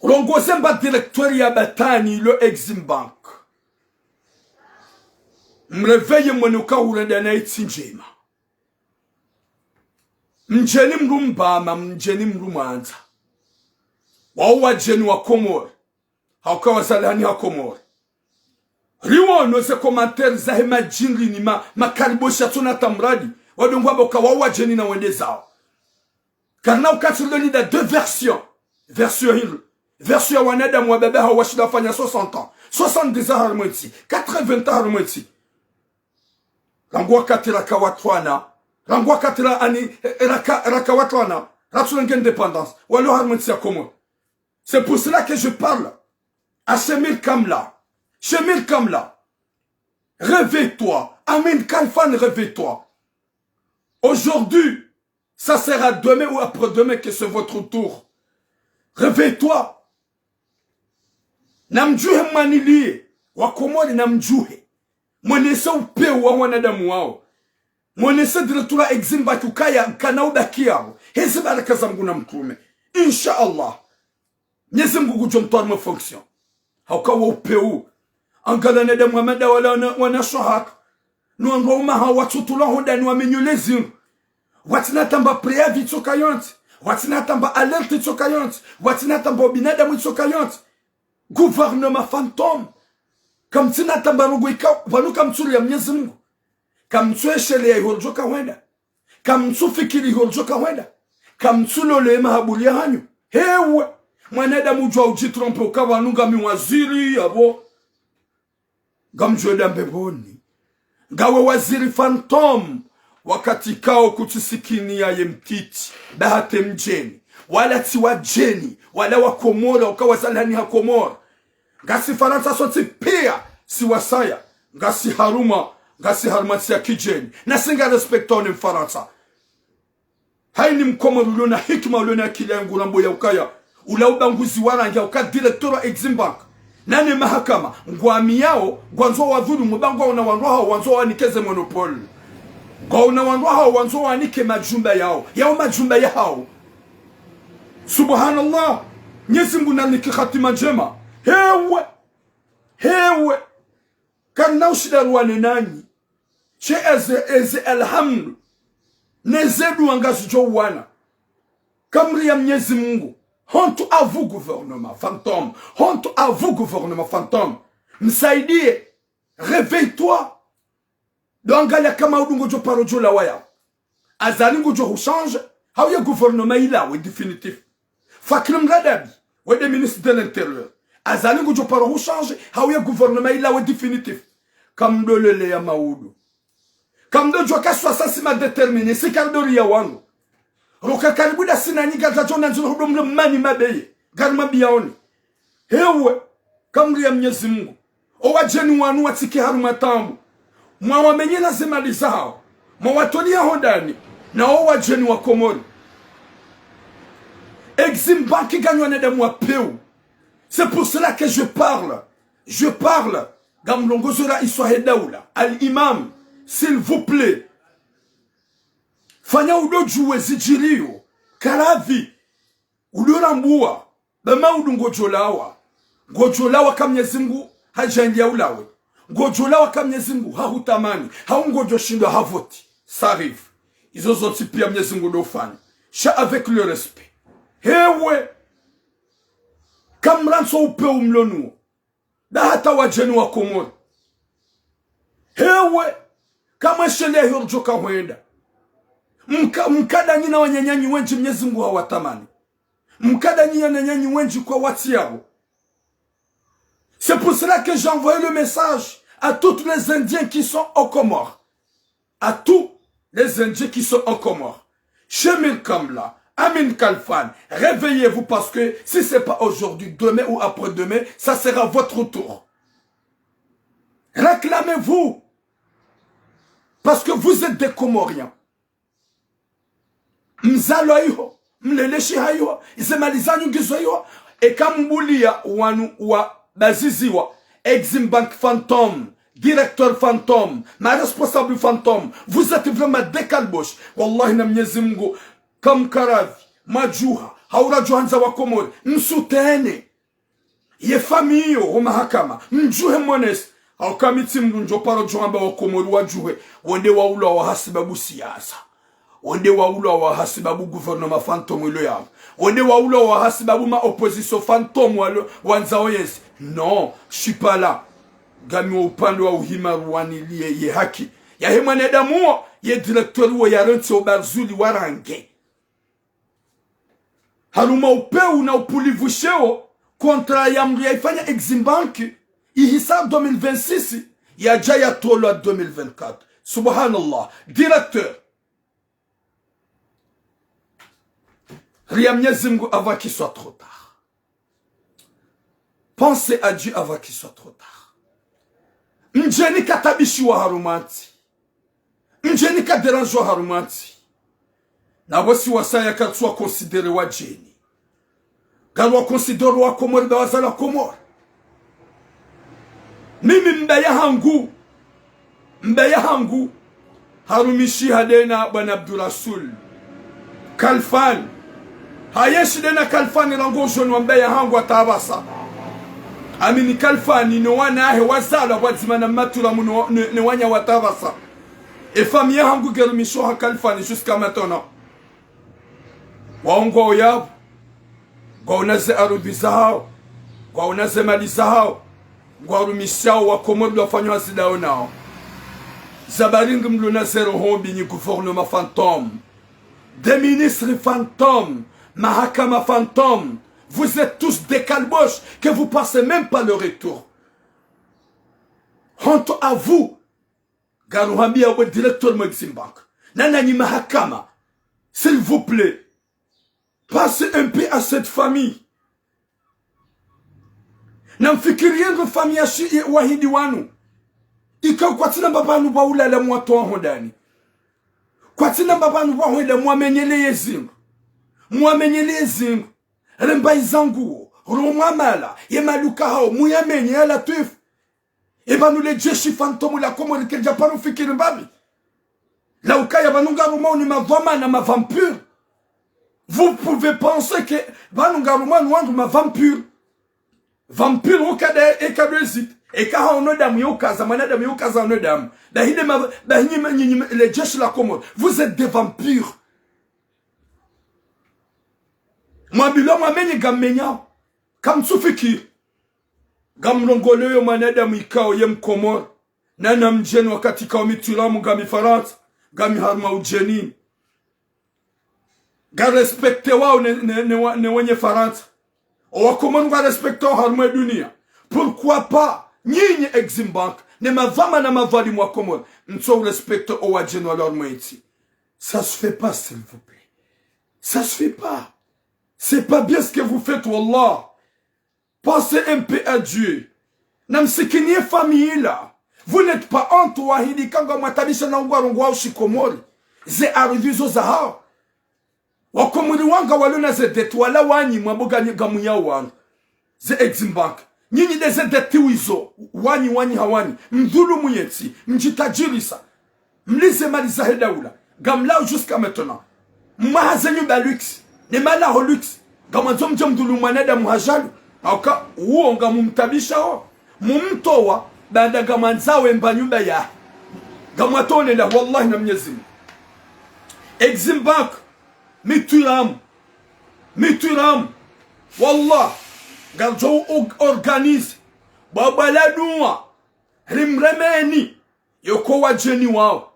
Urongoze mba directeur ya batwani lo Exim Bank. Mréveillé mwone uka hurenda na itsi ndjema. Mdjeni mdru mbama, mdjeni mdru mwandza. Wawo wadjeni wa Komori. Hauka wazalihani ha Komori. Riwono ze commentaire zahe madjinri ni ma, makariboshi yatsona tamradi. Wadongwa boka wawo wadjeni na wende zawo. Karina ukatiri loni da deux versions. Version hindri. Version ya wanadamu wa baba hawo washinda wafanya soixante ans. Soixante-dix ans harumwa entsi. Quatre-vingts ans harumwa entsi. Rangu wakati raka watwana. Rangu wakati ra ani, eh, raka, raka watwana. Ratsulenge indépendance. Walo harumwa entsi ya Komori. C'est pour cela que je parle à Shemir Kamla. Shemir Kamla. Réveille-toi. Amin Khalfan, réveille-toi. Aujourd'hui, ça sera demain ou après-demain que c'est votre tour. Réveille-toi. Namdjuhe mwaniliye. Wakomori namdjuhe. Mwenese upvewu wa wanadamu wawo. Mwenese directeur Exim Bank ukaya kana ubaki yawo. Hezi baraka za Mngu na mtrume. Insha Allah. Mnyezi Mngu ngudjo mtwaa harumwa fonction. Hauka wo upvewu. Angaliya wanadamu wa madawala wana, wana shahaka. No wandru wa uma hawo watsutulwa hondani wamenyole zindru. Watsina tamba préavis itsoka yontsi. Watsina tamba alerte itsoka yontsi. Watsina tamba ubinadamu itsoka yontsi. Gouvernement fantôme. Kamtsina tamba rogo ikao, pvanu kamtsuriya Mnyezi Mngu. Kamtsuesheleya iho ridjoka hwenda. Kamtsufikiri iho ridjoka hwenda. Kamtsulole mahaburi yahanyu. Hewa. Mwanadamu udjuwa udjitrompe uka pvanu ngami waziri, yapvo. Ngamdjo enda mbepvoni. Ngawe waziri fantôme, wakati ikao kutsisikiniya ye mtiti, bahati mdjeni. Wala tsi wadjeni, wala wa Komori, uka wazalihani ha Komori. Ngasi Farantsa sontsi pia, si wasaya. Ngasi harumwa, ngasi harumwa ntsi ya kidjeni. Na si nga respectons ne Mfarantsa. Hayini Mkomori ulio na hikima, ulio na akili ya ngurambo ya ukaya ula ubaguzi wa rangi ya uka directeur wa Exim Bank nane mahakama, ngwamiyao, ngwandzo wadhulumu, ba ngwaona wandru hao, wandzo wanike ze monopole. Ngwaona wandru hao, wandzo wanike majumba yao, yao majumba yahao. Subhanallah. Mnyezi Mngu nanike hatima ndjema. Hewe. Hewe. Karina ushinda ruwane nanyi. She eze, eze alhamdu. Neze dua ngazidjo wana. Kamri ya Mnyezi Mngu. Honte à vous, gouvernement fantôme. Honte à vous, gouvernement fantôme. Msaidie. Réveille-toi. Ndo angalia kama udu ngodjo paro djo lawa yao. Azali ngudjo hu changer, hau ye gouvernement ilawe définitif. Fakri Mradabi, wende ministre de l'Intérieur. Azali ngudjo paro hu changer, hau ye gouvernement ilawe définitif. Kamdolele ya maudu. Kamdodjo kaswa sasi ma déterminé, si kardori ya wanu. Roka karibu da sina nyiga za djona ndziro hudo mlo mani mabeye. Gari mabiyaoni. Hewe, kamri ya Mnyezi Mngu. O wadjeni wanu watsike harumwa taabu. Mwawamenyela ze mali zahao. Mwawatoliya ho ndani. Na o wadjeni wa Komori. Exim Bank nganywa na damu wa peu. C'est pour cela que je parle. Je parle. Ngamlongozo raisi wahe daula. Al Imam, s'il vous plaît. Fanya udo djuwe zidjiriyo. Karadhi. Udo rambuwa. Ba maudu ngodjo lawa. Ngodjo lawa ka Mnyezi Mngu hadjandiya ulawe. Ngodjo lawa ka Mnyezi Mngu hahutamani. Hau ngodjo shindwa ha vote. Ça arrive. Izo zontsi pia Mnyezi Mngu ndo ufanya. Sha avec le respect. Hewe. Kamrantso upeu mlo nuwo. Da hata wadjeni wa Komori. Hewe. Kamweshele ya hiyo djoka hwenda. Mka-, mkada nyina wananyanyu wendji Mnyezi Mngu hawatamani. Mkada nyina wananyanyu wendji kwa watsi yabo. C'est pour cela que j'ai envoyé le message à tous les Indiens qui sont aux Comores. À tous les Indiens qui sont aux Comores. Shamil Kamla, Amin Khalfan, réveillez-vous parce que si c'est pas aujourd'hui, demain ou après-demain, ça sera votre tour. Réclamez-vous. Parce que vous êtes des Comoriens. Mzalwa iho, mleleshi ha iho, ize mali zanyu ngizo iho, eka mbuliya wanu wa baziziwa, Exim Bank fantôme, directeur fantôme, ma responsable fantôme, vous êtes vraiment des calboches. Wallahi na Mnyezi Mngu, kamkaradhi, madjuha, hau radjo handza wa Komori, msutene. Ye famille yo, ho mahakama, mdjuhe monesi. Hauka mi tsi mndru ndjo paro djo hamba wa Komori wadjuhe. Wende waulwa wa hasibabu siasa. Wende waulwa wa hasibabu gouvernement fantôme ilo yao. Wende waulwa wa hasibabu ma opposition fantôme walo, wandzao yentsi. Non, je suis pas là. Ngami wo upande wa uhima ruwani liye ye haki. Yahe mwanadamu wo, ye directeur wo yarentsi o barzuli warange. Harumwa upeu na upulivu sheo, contrat ya mndru yaifanya Exim Bank, ihisa deux mille vingt-six, yadja yatolwa deux mille vingt-quatre. Subhanallah. Directeur. Ria Mnyezi Mngu avant qu'il soit trop tard. Pensez à Dieu avant qu'il soit trop tard. Mdjeni katabishiwa harumwa ntsi. Mdjeni kaderanjwa harumwa ntsi. Na pvo si wasaya katsuwa considérer wadjeni. Ngaruwa considérer wa Komori ba wazalwa Komori. Mimi mbaba hangu. Mbaba hangu. Harumishiha dena bwana Abdurasul. Kalfan. Hayeshi dena Kalfan rangu ujoni wa mbaba hangu hata pvasa. Amini Kalfan ne wana wahe wazalwa pvwadzima na Matula munu ne, ne wananya hata pvasa. E famille hangu ngerumishiho ha Kalfan jusqu'à maintenant. Wao ngwao yapvo. Ngwaona ze ardhwi zahao. Ngwaona ze mali zahao. Ngwarumishao wa Komori ndo wafanyao hazi ndawo nao. Za baringi mlo na ze roho mbi nyi gouvernement fantôme. Des ministres fantômes. Mahakama fantôme. Vous êtes tous des calboches que vous pensez même pas le retour. Honte à vous. Ngaruhambiyao bo directeur mwe Exim Bank. Na nanyi mahakama. S'il vous plaît. Pensez un peu à cette famille. Namfikiriye ndo famille ya shi-, ya wahindi wanu. Ika kwatsina mbapvi pvanu pvwa ulala mwatowa ho ndani. Kwatsina mbapvi pvanu pvwa hwenda mwamenyeleye zindru. Mwamenyeleye zindru. Rembayi zanguo, romwa mala, ye maduka hawo, muyamenye ya Latwif. E pvanu le jeshi fantôme la Komori kalidja paro fikiri mbapvi. La ukaya pvanu ngarumwa ni madhwamana ma vampire. Vous pouvez penser que pvanu ngarumwa ni wandru ma vampire. Vampire ukade, eka do hésiter. Eka haono damu yo ukaza, mwanadamu yo ukaza haono damu. Bahi nde ma, bahi nyinyi, nyinyi, le jeshi la Komori. Vous êtes des vampires. Mwambilwa mwamenye ngammenyao. Kamtsufikiri. Ngamlongoloyo mwanadamu ikao ye Mkomori. Nana mdjeni wakati ikao mi Twiramu ngami Farantsa, ngami harumwa udjenini. Ngarespectewao ne, ne, ne, wa- ne wenye Farantsa. O Wakomori ngwarespectewao harumwa e dunia. Pourquoi pas nyinyi Exim Bank, ne madhwamana madhwalimu wa Komori, mtso urespecte o wadjeni walo harumwa entsi. Ça se fait pas, s'il vous plaît. Ça se fait pas. C'est pas bien ce que vous faites, wallah. Pensez un peu à Dieu. Namsikiniye famille la. Vous n'êtes pas honte, wahindi, ika ngamwatabisha na ungwarongowa ushikomori. Ze ardhi zo zahao. Wakomori wanga walona ze dette wala wanyi mwambo nganyi ngamuyao wanu. Ze Exim Bank. Nyinyi nde ze dette wizo. Wanyi, wanyi ha wanyi. Mdhulumu yentsi. Mdjitajirisa. Mlize mali zahe daula. Ngamlao jusqu'à maintenant. Mwaha ze nyumba luxe. Ne malaho luxe. Ngamwandzo mdje mdhulumu mwanadamu hadjalu. Hauka uwo ngamumtabishao. Mumtowa, baanda ngamwandzao emba nyumba yahe. Ngamwatowa nela, wallahi na Mnyezi Mungu. Exim Bank, mi Twiramu. Mi Twiramu. Wallah, ngaridjo u-, organiser. Bwabwa la dua. Rimremeni. Yoko wadjeni wao.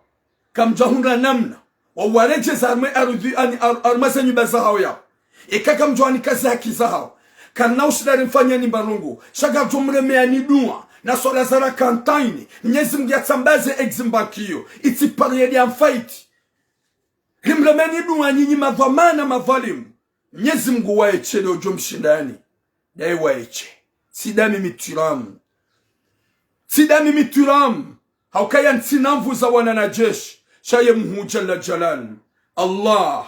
Kamdjahundra namna. Wawaredjeza harumwa e ardhi ani ar-, harumwa ze nyumba zahao yao. Eka kamdjowanika ze haki zahao. Karina ushinda rimfanyeni mba ndrongo. Sha ngaridjo mremeyani dua. Na swala za rakaa ntraine. Mnyezi Mungu yatsambaze Exim Bank iyo. Itsi période ya mfaiti. Rimremeni dua nyinyi madhwamana madhwalimu. Mnyezi Mungu waeshe le udjo mshindani. Daye waeshe. Tsi dami mi Twiramu. Tsi dami mi Twiramu. Haukaya ntsina nvu za wana na jeshi. Sha ye Mhuu Jalla Jalal. Allah.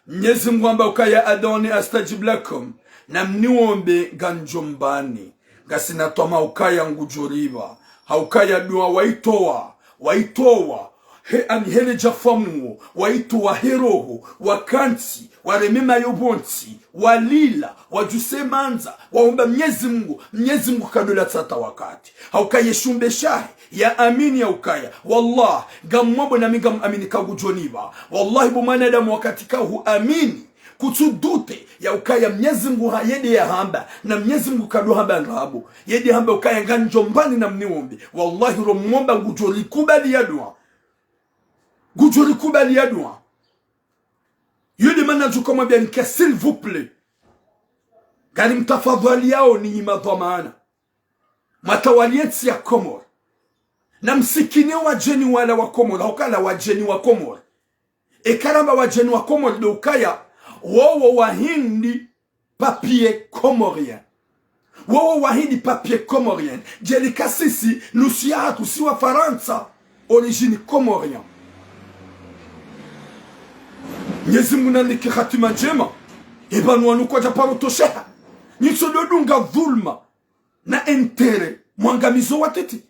Mnyezi Mungu hamba ukaya ادعوني أستجب لكم. Namniombe ngamdjo mbani. Ngasina twama ukaya ngudjo ripva. Haukaya dua waitowa. Waitowa. He, ani hele djafamuo. Waitowa he roho. Wakantsi. Wareme mayo pvontsi. Walila. Wadjuse mandza. Waomba Mnyezi Mungu. Mnyezi Mungu kadola tsata wakati. Hauka ye shumbe shahe. Ya amini ya ukaya. Wallah. Ngamwambo nami ngam amini ka ngudjo nipva. Wallahi bo mwanadamu wakati ka hu amini. Kutsu doute ya ukaya Mnyezi Mungu ha yende yahamba, na Mnyezi Mungu kado hamba ndrabo. Yende hamba ukaya ngamdjo mbani namniombe. Wallahi ro mwomba ngudjo rikubaliya dua. Ngudjo rikubaliya dua. Yo nde mana ndjo kamwambiani ka s'il vous plaît. Ngari mtafadhwaliyao ninyi madhwamana. Mwatawaliye ntsi ya Komori. Namsikiniye wadjeni wala wa Komori, hauka la wadjeni wa Komori. Eka ramba wadjeni wa Komori ndo ukaya, wowo wahindi papier comorien. Wowo wahindi papier comorien. Djeli ka sisi, nusu yahatru si wa Farantsa, origine comorien. Mnyezi Mungu nanike hatima ndjema. Ipvanu wanu kwadja paro tosheha. Nyi ntsu ndo dunga dhulma na intérêt, mwangamizo watiti.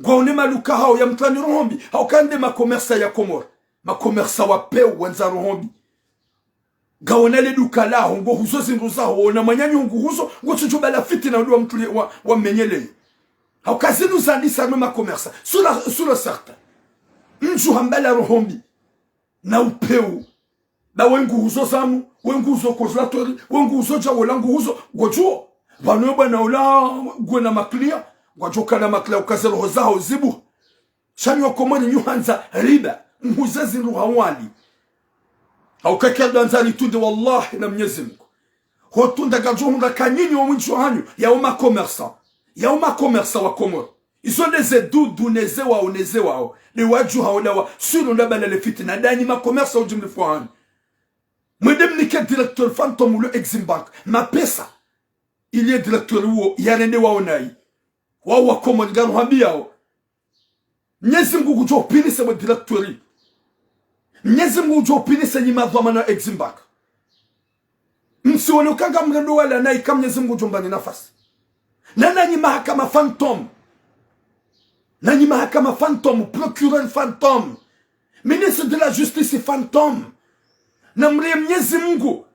Ngwaone maduka hao ya mtrani rohombi, hauka nde makomersa ya Komori. Makomersa wa peu wandza rohombi. Ngwaona le duka laho, ngohuzo zindru zaho, ona mwananyaho nguhuzo, ngotsudjo bala fitina ndo wa mtru le wa, wamenyeleye. Hauka zinu zandisa no makomersa. Sûr, sûr et certain. Mdjo hamba la rohombi. Na upeu. Ba we nguhuzo zanu, we nguhuzo congélateur, we nguhuzo djawola nguhuzo, ngodjuo. Pvanu yo bwana ola ngwena makliya, ngwadjo kana makliya ukaze roho zaho zibu. Sha nyi wa Komori nyi handza riba, mhuze zindru hawali. Hauka kado handza ritunde wallahi na Mnyezi Mungu. Ho tunda ngadjo hundra ka nyinyi wo mwinshi wahanyu, ya wo makomersa. Ya wo makomersa wa Komori. Izo nde ze dudu, neze wao, neze wao. Nde wadjuhao ndawa, sûr ndo bala le fitina, ndanyi makomersa ujimlifu wahanyu. Mwende mnike directeur fantôme ulo Exim Bank mapesa, ili ye directeur uwo yarende waonayi. Wawo wa Komori ngaruhambiyao. Mnyezi Mngu ngudjo upvinise mwe directeur. Mnyezi Mngu ngudjo upvinise nyi madhwamana wa Exim Bank. Msione uka ngamrendo wala nayi ka Mnyezi Mngu ngudjo mbani nafasi. Na nanyi mahakama fantôme. Nanyi mahakama fantôme, procureur fantôme, ministre de la justice fantôme. Namrie Mnyezi Mngu,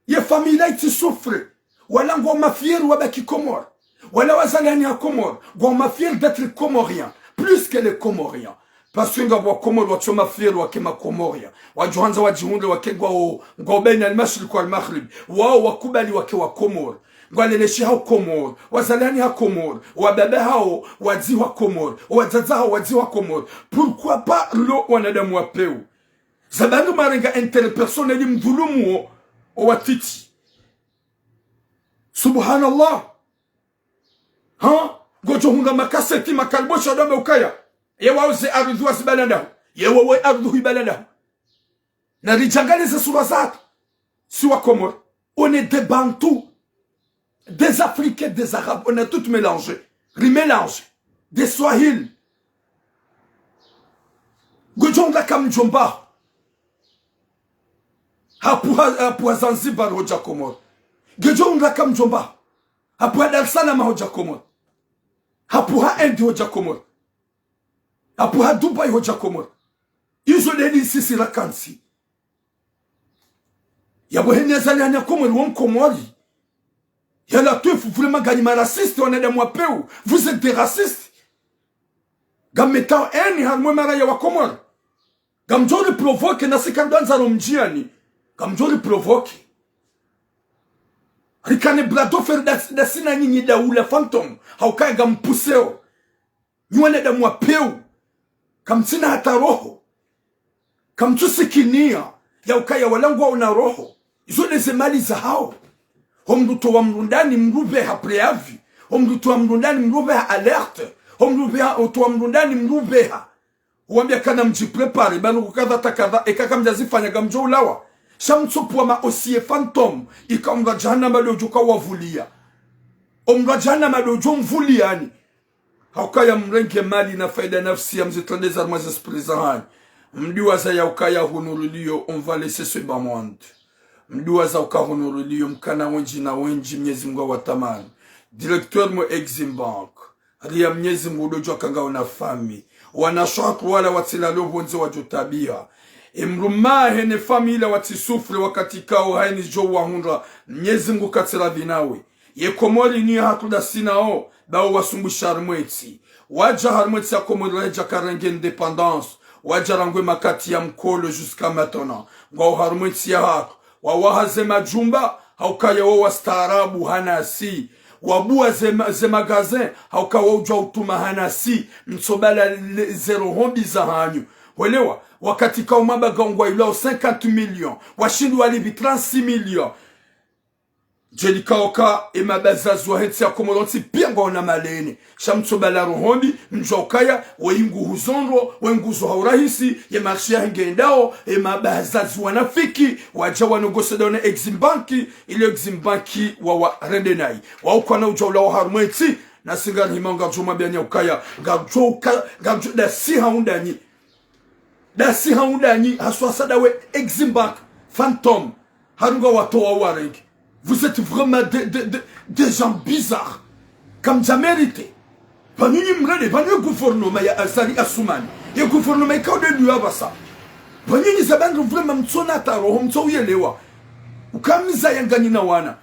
ye famille la itsi souffre. Wala ngwao mafiers wabaki Comores. Wala wazalani ha Comores. Ngwao mafiers d'être Comoriens. Plus que les Comoriens. Parce que ngapvo wa Comores watso mafiers wake ma Comoriens. Wadjohandza wadjihundre wake ngwao, ngwao baina al-mashriq wal-maghrib. Wawo wakubali wake wa Comores. Ngwaleleshehao Comores. Wazalani ha Comores. Wababa hawo wadzihwa Comores. Wadzadze hawo wadzihwa Comores. Pourquoi pas lo wanadamu wa pewu? Za bandu marenga intérêt personnel mdhulumu wo, o watiti. Subhanallah. Ha? Ngodjo hundra makaseti makalibosha ndo wambe ukaya ye wawo ze ardhi wazibala ndahu. Ye wawo ardhi huibala ndahu. Na ridjangalize sura zatru. Si wa Comores. On est des Bantous. Des Africains, des Arabes, on a tout mélangé. Rimélange. Des Swahili. Ngodjo hundra ka mdjomba. Hapvuha, hapvuha Zanzibar hodja Comores. Ngodjo hundra ka mdjomba. Hapvuha Dar es Salaam hodja Comores. Hapvuha Inde hodja Comores. Hapvuha Dubai hodja Comores. Izo ndeni sisi rakantsi. Yapvo heni yazalihani ya Comores wo Mkomori. Ya Latwif, vraiment nganyi ma racistes, wanadamu wa pewu. Vous êtes des racistes. Ngammetao haini harumwa ye maraya wa Comores. Ngamdjo ri provoquer nasi ka ndo wandzaro mdjiani. Ngamdjo ri provoquer. Rikane bras de fer ndasi, ndasi na nyinyi daula fantôme. Haukaya ngampousséo. Nyi wanadamu wa pewu, kamtsina hata roho. Kamtsusikiniya, ya ukaya wala ngwaona roho. Izo nde ze mali zahawo. Ho mndru utowa mndru ndani mndru upveha préavis. Ho mndru utowa mndru ndani mndru upveha alerte. Ho mndru upveha, utowa mndru ndani mndru upveha. Uwambia kana mdji préparer, ba nuku kadha ta kadha, eka kamdjazifanya ngamdjo ulawa. Sha mtsopvuwa ma huissiers fantômes, ika omndru wa jahannama ndo udjo ka wavuliya. Omndru wa jahannama ndo udjo mvuliyani. Haukaya mrenge mali na faida nafsi ya mzitrende za harumwa ze esprit zahanyu. Mdiwaza ya ukaya hunu riliyo, on va laisser ce bas monde. Mdiwaza uka hunu riliyo, mkana wendji na wendji, Mnyezi Mngu awatamani. Directeur mwe Exim Bank. Riya Mnyezi Mngu ndo udjua ka ngawe na famille. Wanashe watru wala watsilalo pvondze wadjo tabiha. Emdrumme wahe ne famille ila watsi souffrir wakati kao haini djo wahundra. Mnyezi Mngu katsi radhi nawe. Ye Komori ni yahatru ndasi nawo, ba wo wasumbusha harumwa entsi. Wadja harumwa entsi ya Komori raha idja karenge indépendance. Wadja rangu ye makati ya mkolo jusqu'à maintenant. Ngwao harumwa entsi yahatru. Wawaha ze majumba, haukaya wo wastaarabu hanasi. Wabuwa ze ma-, ze magasin, haukaya wo udjua utuma hanasi. Mtsobala le-, ze roho mbi zahanyu. Welewa, wakati kao mabaga ngwailwao cinquante millions. Washindwa walipve trente-six millions. Djeli kaoka, e mabazazi wahe ntsi ya Komori wontsi piya ngwaona malene. Sha mtsobala roho mbi, mdjua ukaya, we inguhu zondro, we nguzo ha urahisi, ye marché yahe ngendao, e mabazazi wanafiki, wadja wanogose done Exim Bank, ile Exim Bank wawarende nayi. Wao kwana udja ulawa harumwa entsi, nasi ngarihima ngaridjo mwambiani ya ukaya, ngaridjo uka, ngaridjo ndasi ha undanyi. Ndasi ha undanyi, haswa sa ndawe Exim Bank, fantôme, harunga watowa warenge. Vous êtes vraiment des, des, des, des gens bizarres. Kamdja mérité. Pvanu nyi mrende, pvanu ye gouvernement ya Azali Assoumani. Ye gouvernement ikao nde liyo apvasa. Pvanu nyi za bandu vraiment mtsona hata roho, mtso uyelewa. Uka mzaya nganyi na wana.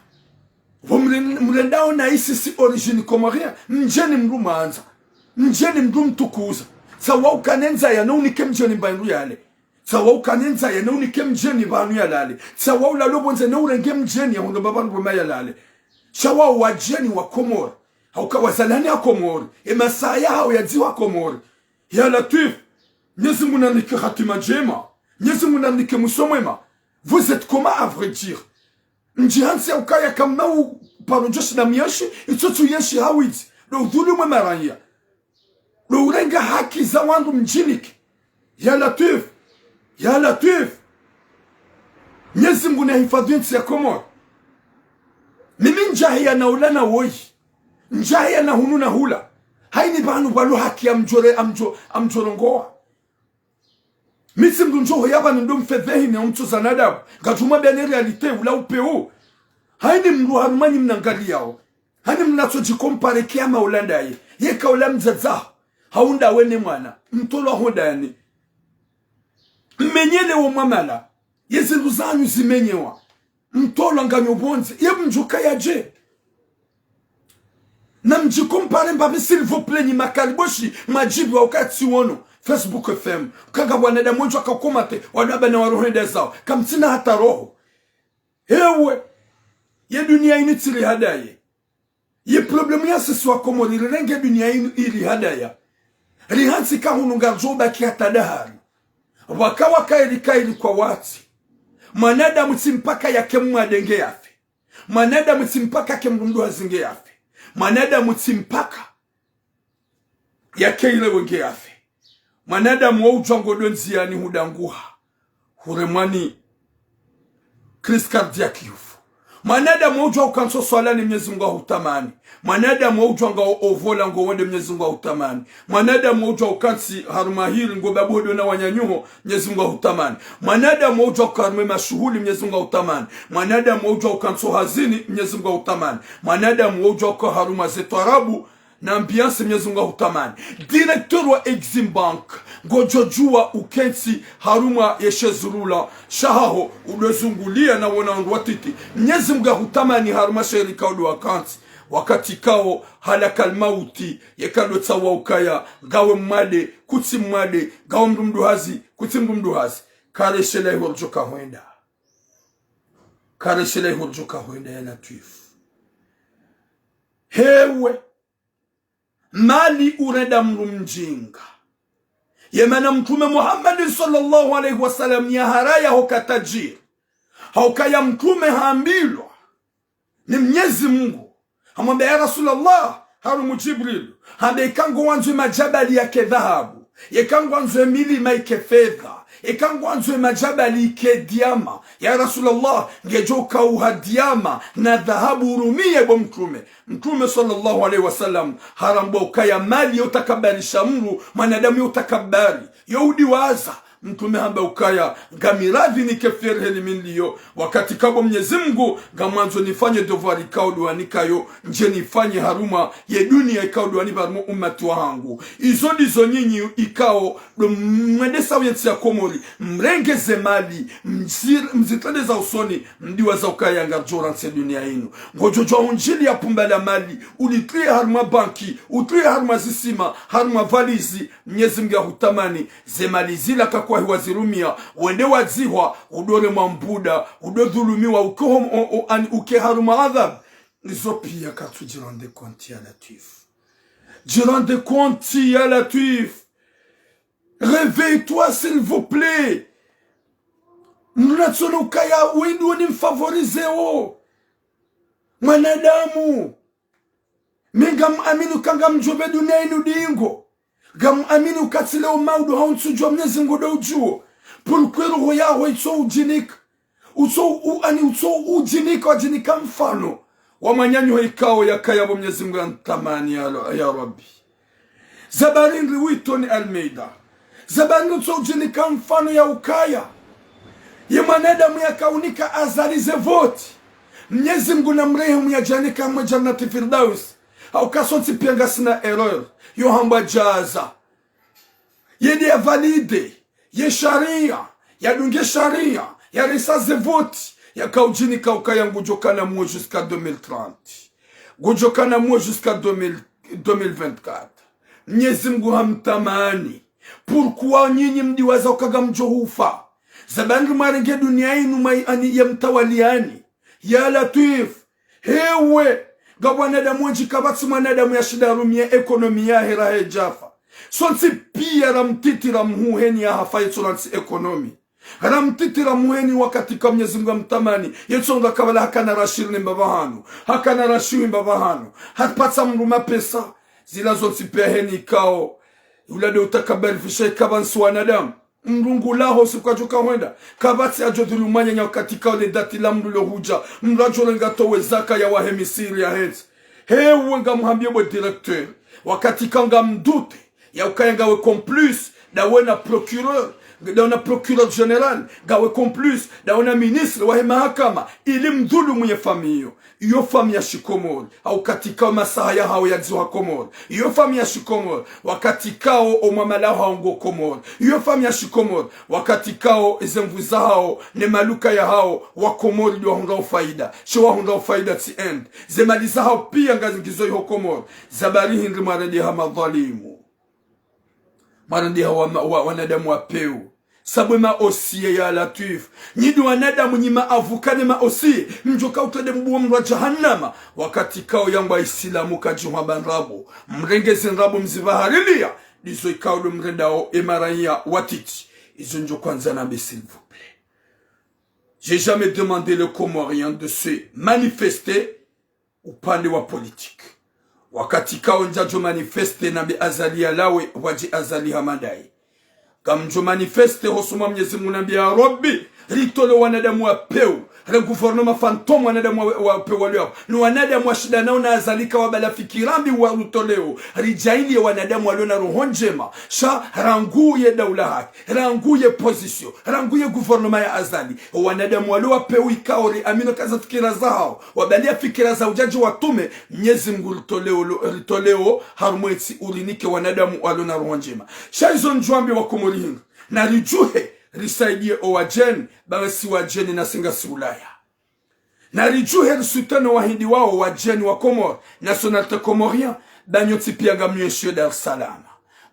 Pvo mren-, mrendao na isi si origine comorien, mdjeni mndru mwandza. Mdjeni mndru mtukuza. Tsawa ukane ndzaya no unike mdjeni mba indru yale. Tsawa ukane ndzaya no unike mdjeni pvanu yalale. Tsawa ulalo pvondze no urenge mdjeni yahundre mba pvanu pvwema yalale. Sha wao wadjeni wa Komori. Hauka wazalani ha Komori. E masaya hao yadziwa Komori. Ya Latwif. Mnyezi Mngu nanike hatima ndjema. Mnyezi Mngu nanike mwiso mwema. Vous êtes comment à vrai dire? Ndji hantsi ya ukaya kamna u paro djoshi na myenshi, itsotsu yenshi hawidzi, ndo udhulumu e maraya. Ndo urenga haki za wandru mdjinike. Ya Latwif, ya Latwif. Mnyezi Mngu nahifadhwi yentsi ya Komori. Mimi ndjaheya na ula na woyi. Ndjaheya na hunu na hula. Hayini pvanu pvalo haki ya mdjore, amdjo, amdjorongowa. Mi tsi mndru ndjohoya pvanu ndo mfedhehi ne umtso zanadabu. Ngadjumwambiya ne réalité ula upvewu. Hayini mndru harumwa nyi mnangaliyao. Hayini mnatso djikompare kiyama ula ndaye. Yeka ula mdzadzaho. Hau ndawe ne mwana. Mtolwa ho ndani. Mmenyelewe wo mwamala. Ye zindru zanyu zimenyewa. Mtolwa nganyo pvondze. Ye mdjukaya dje. Na mdjikompare mbapvi, s'il vous plaît, nyi makaliboshi, mwadjibu wa ukatsi wono, Facebook F M. Kanga wanadamu wendji wakakomante, wadaba na waroho enda zawo. Kamtsina hata roho. Hewe, ye duniya inu tsi rihadaye. Ye problème ya sisi wa Komori, rirenge duniya inu irihadaya. Rihantsi ka hunu ngarijo baki hata dahari. Waka waka iri ka iri kwa watsi. Mwanadamu tsi mpaka yake mwade nge yafe. Mwanadamu tsi mpaka yake mdrumdruhazi nge yafe. Mwanadamu tsi mpaka yake ilewe nge yafe. Mwanadamu wo udjuwa ngo ndo ndziyani hudanguha. Huremwa ni crise cardiaque yufu. Mwanadamu wo udjuwa ukantsi swalani Mnyezi Mngu ahutamani. Mwanadamu wo udjuwa nga o-, ovola ngo wende Mnyezi Mngu ahutamani. Mwanadamu wo udjuwa ukantsi harumwa hiri ngo babu hodo na wananyaho Mnyezi Mngu ahutamani. Mwanadamu wo udjuwa uka harumwa mashuhuli Mnyezi Mngu ahutamani. Mwanadamu wo udjuwa ukantsi hazini Mnyezi Mngu ahutamani. Mwanadamu wo udjuwa uka harumwa ze twarabu na ambiance Mnyezi Mngu ahutamani. Directeur wa Exim Bank, ngodjo djuwa ukentsi harumwa ye shezurula shahaho, udo zunguliya na wona wandru watiti. Mnyezi Mngu ahutamani harumwa sheri ka udo wakantsi. Wakati kao halakal mauti, yeka ndo tsawa ukaya, ngawe mwade, kutsi mwade, ngawe mdrumdruhazi, kutsi mdrumdruhazi. Kareshelea iho ridjo kahwenda. Kareshelea iho ridjo kahwenda ya Latwifu. Hewe, mali urenda mdru mdjinga. Ye mana Mtrume Muhammadin swallallahu alayhi wa sallam yaharaya hoka tadjiri. Haukaya Mtrume hambilwa ni Mnyezi Mngu. Hamwambiya, ya Rasulallah, harumwa Djibril, hamba eka ngwandzo ye madjabali yake dhahabu, eka ngwandzo ye milima ike fedha, eka ngwandzo ye madjabali ike diyama, ya Rasulallah, ngedjo kauha diyama na dhahabu urumiye bo Mtrume. Mtrume swallallahu alayhi wa sallam harambwa ukaya mali yo utakabarisha mdru, mwanadamu yo utakabari, yo udiwaza. Mtrume hamba ukaya, ngami radhi nike fier heli mi niliyo, wakati ka bo Mnyezi Mngu, ngamwandzo nifanye devoir ikao ndo wanikayo, ndje nifanye harumwa ye duniya ikao ndo wanipva harumwa umati wahangu. Izo ndizo nyinyi ikao ndo mwendesa yentsi ya Komori, mrenge ze mali, mzir-, mzitrende za usoni, mdiwaza ukaya ngaridjo rantsi ye duniya inu. Ngodjo djuwa undjiliya pumba la mali, ulitwiye harumwa banki, utwiye harumwa zisima, harumwa valizi, Mnyezi Mngu yahutamani, ze mali zila kakwahi wazirumiya, wende wadzihwa, udo remwa mbuda, udo dhulumiwa, uke ho-, o-, o-, ani uke harumwa adhabu. Izo piya katsu djirendre compte ya Latwifu. Djirendre compte ya Latwifu. Réveille-toi, s'il vous plaît. Mdru natsone ukaya wendi woni mfavorize wo. Mwanadamu. Mi ngam amini uka ngamdjo pve duniya inu dingo. Ngam amini uka tsi leo maudu hau ntsudjuwa Mnyezi Mngu ndo udjuwo. Pourquoi roho yaho itso udjinika. Utso u-, ani utso udjinika, wadjinika mfano wa mwananyaho ikao yakaya bo Mnyezi Mngu yamtamani ya, ya Rabbi. Zabari ndri Witton Almeida. Zabari ndri utso udjinika mfano ya ukaya. Ye mwanadamu yakaunika Azali ze voti. Mnyezi Mngu namrehemu yadjanika mwe Jannati Firdaus. Hauka sontsi piya ngasina erreur. Yo hambwa jaza. Yende ya valide ye shariya, yadunge shariya, yaresa ze voti, yakaudjinika ukaya ngudjo kana mwe jusqu'à deux mille trente. Ngudjo kana mwe jusqu'à deux mille, deux mille vingt-quatre. Mnyezi Mngu hamtamani. Pourquoi nyinyi mdiwaza uka ngamdjo hufa? Zabari mwarenge duniya inu mwa-, ani yamtawaliyani. Ya Latwif, hewe, nga wanadamu wendji kapvatsi mwanadamu yashinda yarumiye ekonomi yahe raha yadjafa. Sontsi piya ramtiti ramhuheni yahafa yetso rantsi ekonomi. Ramtiti ramhuheni wakati ka Mnyezi Mngu yamtamani, yetso nga kabla hakana rashiri ni mbapvahanu, hakana rashiwi mbapvahanu, hapvatsa mdru mapesa, zila zontsi piya heni ikao, ula nde utakabari fisha ikapvatsi wanadamu. Mdru ngulaho siku yadjo kahwenda. Kapvatsi yadjo dhulumu mwananya wakati kao le dati la mdru lo hudja. Mdru yadjo renga towe zaka yawahe Misiri yahe ntsi. Hewe ngamhambiyo bo directeur. Wakati kao ngamdouter ya ukaya ngawe complice, ndawe na procureur, ndawe na procureur général, ngawe complice, ndawe na ministre wahe mahakama, ili mdhulumu ye famille iyo. Iyo famille ya shikomori, wakati kao masaha yahao yadziwa Komori. Iyo famille ya shikomori, wakati kao omwamala wahao ngo Komori. Iyo famille ya shikomori, wakati kao eze nvu zahao ne maduka yahao wa Komori ndo wahundrao faida. Sha wahundrao faida tsi ende. Ze mali zahao pia ngazi ngizo iho Komori. Za bari hindri mwarendeha madhwalimu. Mwarendeha wa, wa, wanadamu wa pewu. Sabu maosiye ya Latwifu. Nyi ndo wanadamu nyi ma avocats ne maosiye. Mdjo kao utrende mbuwa mdru wa jahannama. Wakati kao yangwa Isilamu kadjihwa mba ndrabo. Mrenge zi ndrabo mzipvahariliya. Ndizo ikao ndo mrendao e maraiya watiti. Izo ndjo kwandza nambe, s'il vous plaît. J'ai jamais demandé les Comoriens de se manifester upande wa politique. Wakati kao ndjadjo manifester nambe Azali yalawe, wadje Azali hama ndaye. Ngamdjo manifester hosoni mwa Mnyezi Mngu nambe ya Rabbi, ritole wanadamu wa pewu, re gouvernement fantôme wanadamu wa, wa pewu walio hawo. Ni wanadamu washindanao na Azali kawabala fikira mbi warutoleo, ridjaaliye wanadamu walio na roho ndjema, sha ranguye daula haki. Ranguye position, ranguye gouvernement ya Azali. Wanadamu wale wa pewu ikao riamino kaza fikira zahao, wabaliya fikira za udjadji watume, Mnyezi Mngu ritoleo lo, ritoleo harumwa entsi urinike wanadamu walo na roho ndjema. Sha izo ndjwambi wa Komori hindri, naridjuhe, risaidiye o wadjeni, ba ngasi wadjeni nasi ngasi Ulaya. Naridjuhe risoutenir wahindri wao wadjeni wa Komori, nationalité comorienne, ba nyontsi pia ngamwenshiyo Dar es Salaam,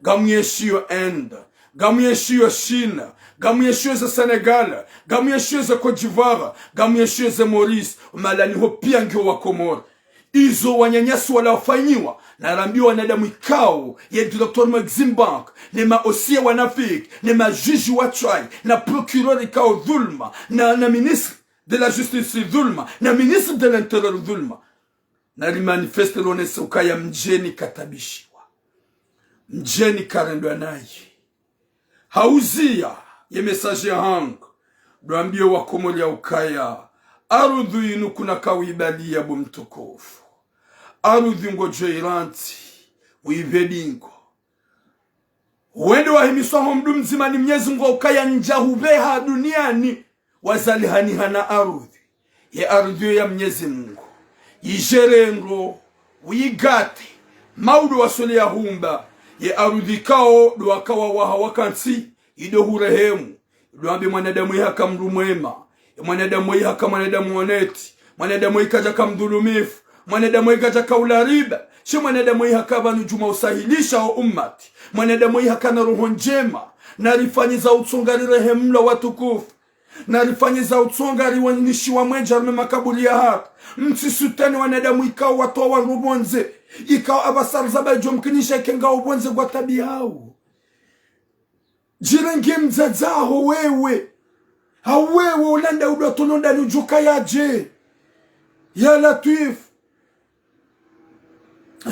ngamwenshiyo Inde, ngamwenshiyo Chine, ngamwenshiyo ze Sénégal, ngamwenshiyo ze Côte d'Ivoire, ngamwenshiyo ze Maurice, mahala niho pia ngiyo wa Komori. Izo wananyasi wala wafanyiwa, narambiyo wanadamu ikao, ye directeur mwa Exim Bank, ne maosiye wanafiki, ne majuge wa tchwayi, na procureur ikao dhulma, na, na ministre de la justice dhulma, na ministre de l'intérieur dhulma. Narimanifeste ronese ukaya mdjeni katabishiwa. Mdjeni karendwa nayi. Hauziya, ye message yahangu, ndo wambiyo wa Komori ya ukaya, arudhu inu kuna kawibaliya bo mtukufu. Arudhu ngodjo irantsi, wipve dingo. Wende wahimiswa ho mdru mdzima ni Mnyezi Mngu ukaya ndja hupveha duniani, wazalihaniha na arudhi. Ye arudhi yo ya Mnyezi Mngu. Yidjere ndro, wuyigate, maudu wasole ya humba, ye arudhi kao ndo wakawa waha wakantsi, yido hurehemu, ndo wambe mwanadamu yihaka mdru mwema, ye mwanadamu yihaka mwanadamu honnête, mwanadamu yikadjaka mdhulumifu, mwanadamu yikadjaka ula riba, she mwanadamu yihaka pvanu djuma usahilisha o ummati, mwanadamu yihaka na roho ndjema, narifanye za utsonga rirehemulwa watukufu, narifanye za utsonga riwanishiwa mwedja harumwa makaburi yahatru, mtsisoutenir wanadamu ikao watowa wandru pvondze, ikao apvasa rizaba idjo mkinisha ike ngao pvondze ngwa tabihawo. Djirenge mdzadze haho wewe. Ha wewe ulanda udo tono ndani udjuka yadje. Ya Latwif.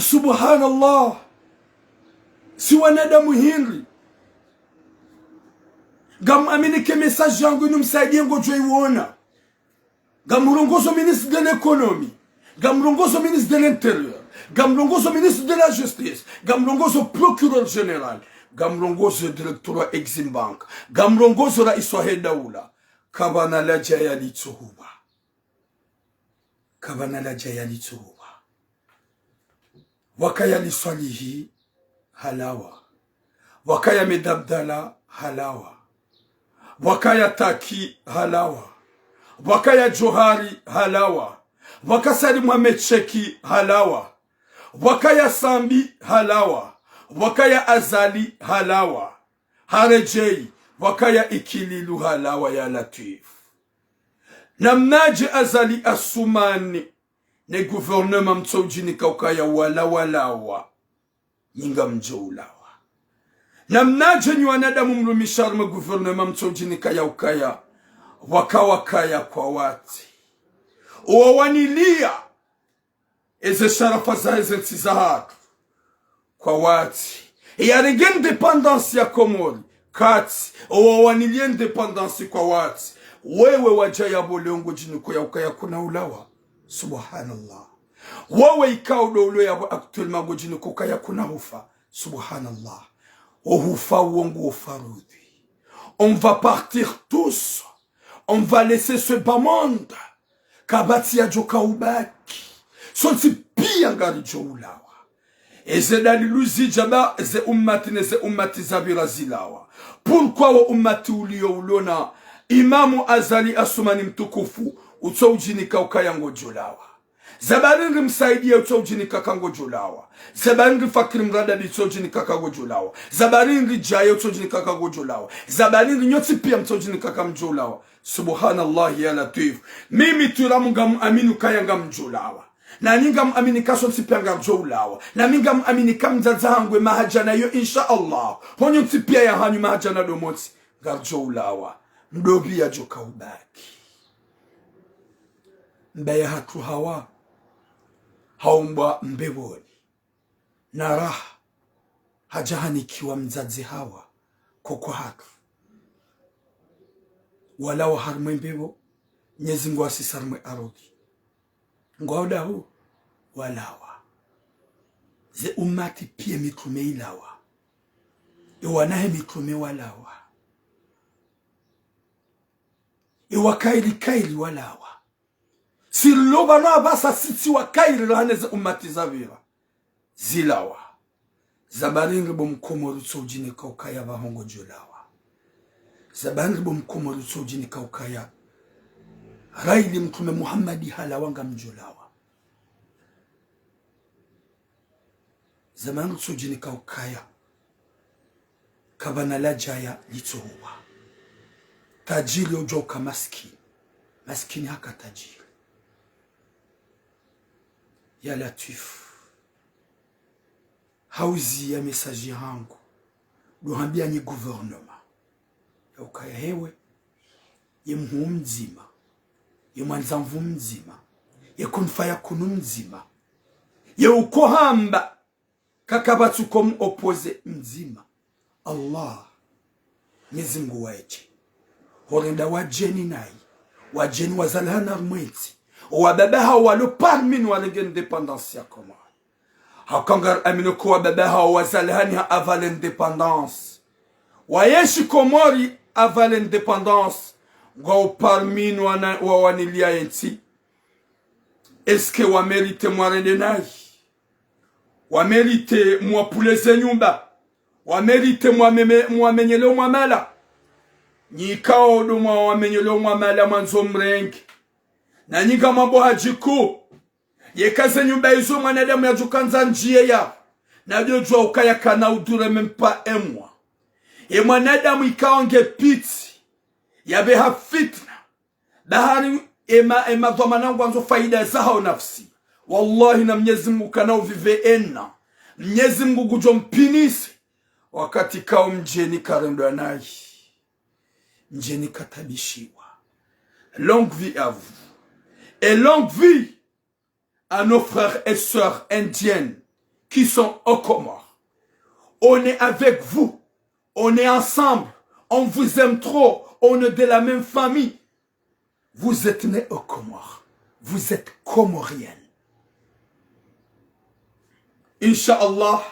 Subhanallah. Si wanadamu hindri. Ngamwamini ke message yangu inu msaidiye ngodjo iwona. Ngamrongozo ministre de l'économie, ngamrongozo ministre de l'intérieur, ngamrongozo ministre de la justice, ngamrongozo procureur général, ngamrongozo directeur wa Exim Bank, ngamrongozo raisi wahe daula. Kapvana ladja yalitsohuwa. Kapvana ladja yalitsohuwa. Pvwakaya Ali Swalihi halawa. Pvwakaya Ahmed Abdallah halawa. Pvwakaya Taki halawa. Pvwakaya Djohari halawa. Pvwaka Said Mohamed Cheikh halawa. Pvwakaya Sambi halawa. Pvwakaya Azali halawa. Haredjeyi, pvwakaya Ikililu halawa ya Latwif. Namnadje Azali Assoumani ne gouvernement mtsoudjinika ukaya wala walawa, nyi ngamdjo ulawa. Namnadje nyi wanadamu mrumisha harumwa gouvernement mtsoudjinika ya ukaya, waka wakaya kwa wati. Owawaniliya eze sharafa za eze ntsi zahatru kwa wati. Eyarenge indépendance ya Komori, Kati, owawaniliya indépendance kwa wati. Wewe wadja yapvo leo ngodjinika ya ukaya kuna ulawa. Subhanallah. Wewe ikao ndo ulo yapvo actuellement ngodjinika ukaya kuna hufa. Subhanallah. Ohufa uwo nguwo faradhwi. On va partir tous. On va laisser ce bas monde. Kapvatsi yadjo ka ubaki. Sontsi piya ngaridjo ulawa. Eze dalilu zidja ba ze ummati ne ze ummati zapvira zilawa. Pourquoi wo ummati uliyo ulona Imamu Azali Assoumani mtukufu utso udjinika ukaya ngodjo lawa? Zabari nri Msaidiya utso udjinika ka ngodjo lawa? Zabari nri Fakiri Mradabi utso udjinika ka ngodjo lawa? Zabari nri Djaye utso udjinika ka ngodjo lawa? Zabari nri nyontsi piya mtso udjinika ka mdjo lawa? Subhanallah ya Latwif. Mimi Twiramu ngamuamini ukaya ngamdjo lawa. Nanyi ngamuamini ka sontsi piya ngaridjo ulawa. Nami ngamuamini ka mdzadze hangu ye maha djana yo, insha Allah. Ho nyontsi piya yahanyu maha djana ndo motsi ngaridjo ulawa. Mdopvi yadjo ka ubaki. Mbaba yahatru Hawa haumbwa mbepvoni. Na raha hadja hanikiwa mdzadze Hawa koko hatru. Walawa harumwa ye mbepvo, Mnyezi Mngu wasisa harumwa ye ardhwi. Ngwao daho walawa. Ze ummati piya mitrume ilawa. Ye wana he mitrume walawa. Ye wakairi kairi walawa. Si rilo pvanu apvasa sitsi wakairi raha ne ze ummati zapvira zilawa. Zabari nri bo Mkomori utso udjinika ukaya pvaho ngodjo lawa? Zabari nri bo Mkomori utso udjinika ukaya raha ili Mtrume Muhammadi halawa ngamdjo lawa? Zabari nri utso udjinika ukaya kapvana ladjaya litso huwa. Tajiri udjo uka maskini, maskini haka tajiri. Ya Latwif. Hauziya message yahangu, ndo hambia nyi gouvernement ya ukaya hewe, ye mhuu mdzima, ye mwandzanvu mdzima, ye kun fayakunu mdzima, ye uko hamba kakapvatsi uko mu opposé mdzima. Allah, Mnyezi Mngu waedje. Horenda wadjeni nayi, wadjeni wazalihana harumwa entsi. Owababa hawo walo parmi nu warenge indépendance ya Komori. Haka ngari amini ko wababa hawo wazalihani ha avant l'indépendance. Wayenshi Komori avant l'indépendance. Ngwao parmi nu wana, wawaniliya entsi. Est-ce que wa mérité mwarende nayi? Wa mérité mwapvule ze nyumba? Wa mérité mwameme-, mwamenyele omwamala? Nyi ikao ndo mwawamenyele omwamala mwandzo mrenge. Nanyi ngamwambo hadjiku. Yeka ze nyumba izo mwanadamu yadjo kandza ndjiye ya, nadjo djuwa ukaya kana udure même pas un mois. Ye mwanadamu ikao nge piti, yapveha fitna. Bahari ema, ema dhwamana ngwandzo faida zahawo nafsi. Wallahi na Mnyezi Mngu kana uvive ena. Mnyezi Mngu ngudjo mpinise. Wakati kao mdjeni karendwa nayi. Mdjeni katabishiwa. Longue vie à vous. Et longue vie à nos frères et sœurs indiennes qui sont aux Comores. On est avec vous. On est ensemble. On vous aime trop. On est de la même famille. Vous êtes nés aux Comores. Vous êtes comoriennes. Inch'Allah,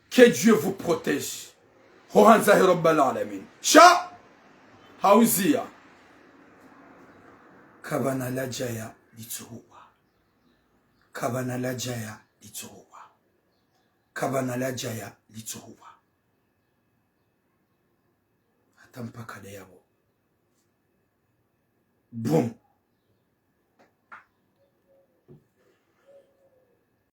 que Dieu vous protège. Ho handza he Rabbal Alamin. Sha! Hauziya. Kapvana ladjaya litso huwa. Kapvana ladjaya litso huwa. Kapvana ladjaya litso huwa. Hata mpaka ndeyapvo. Bon,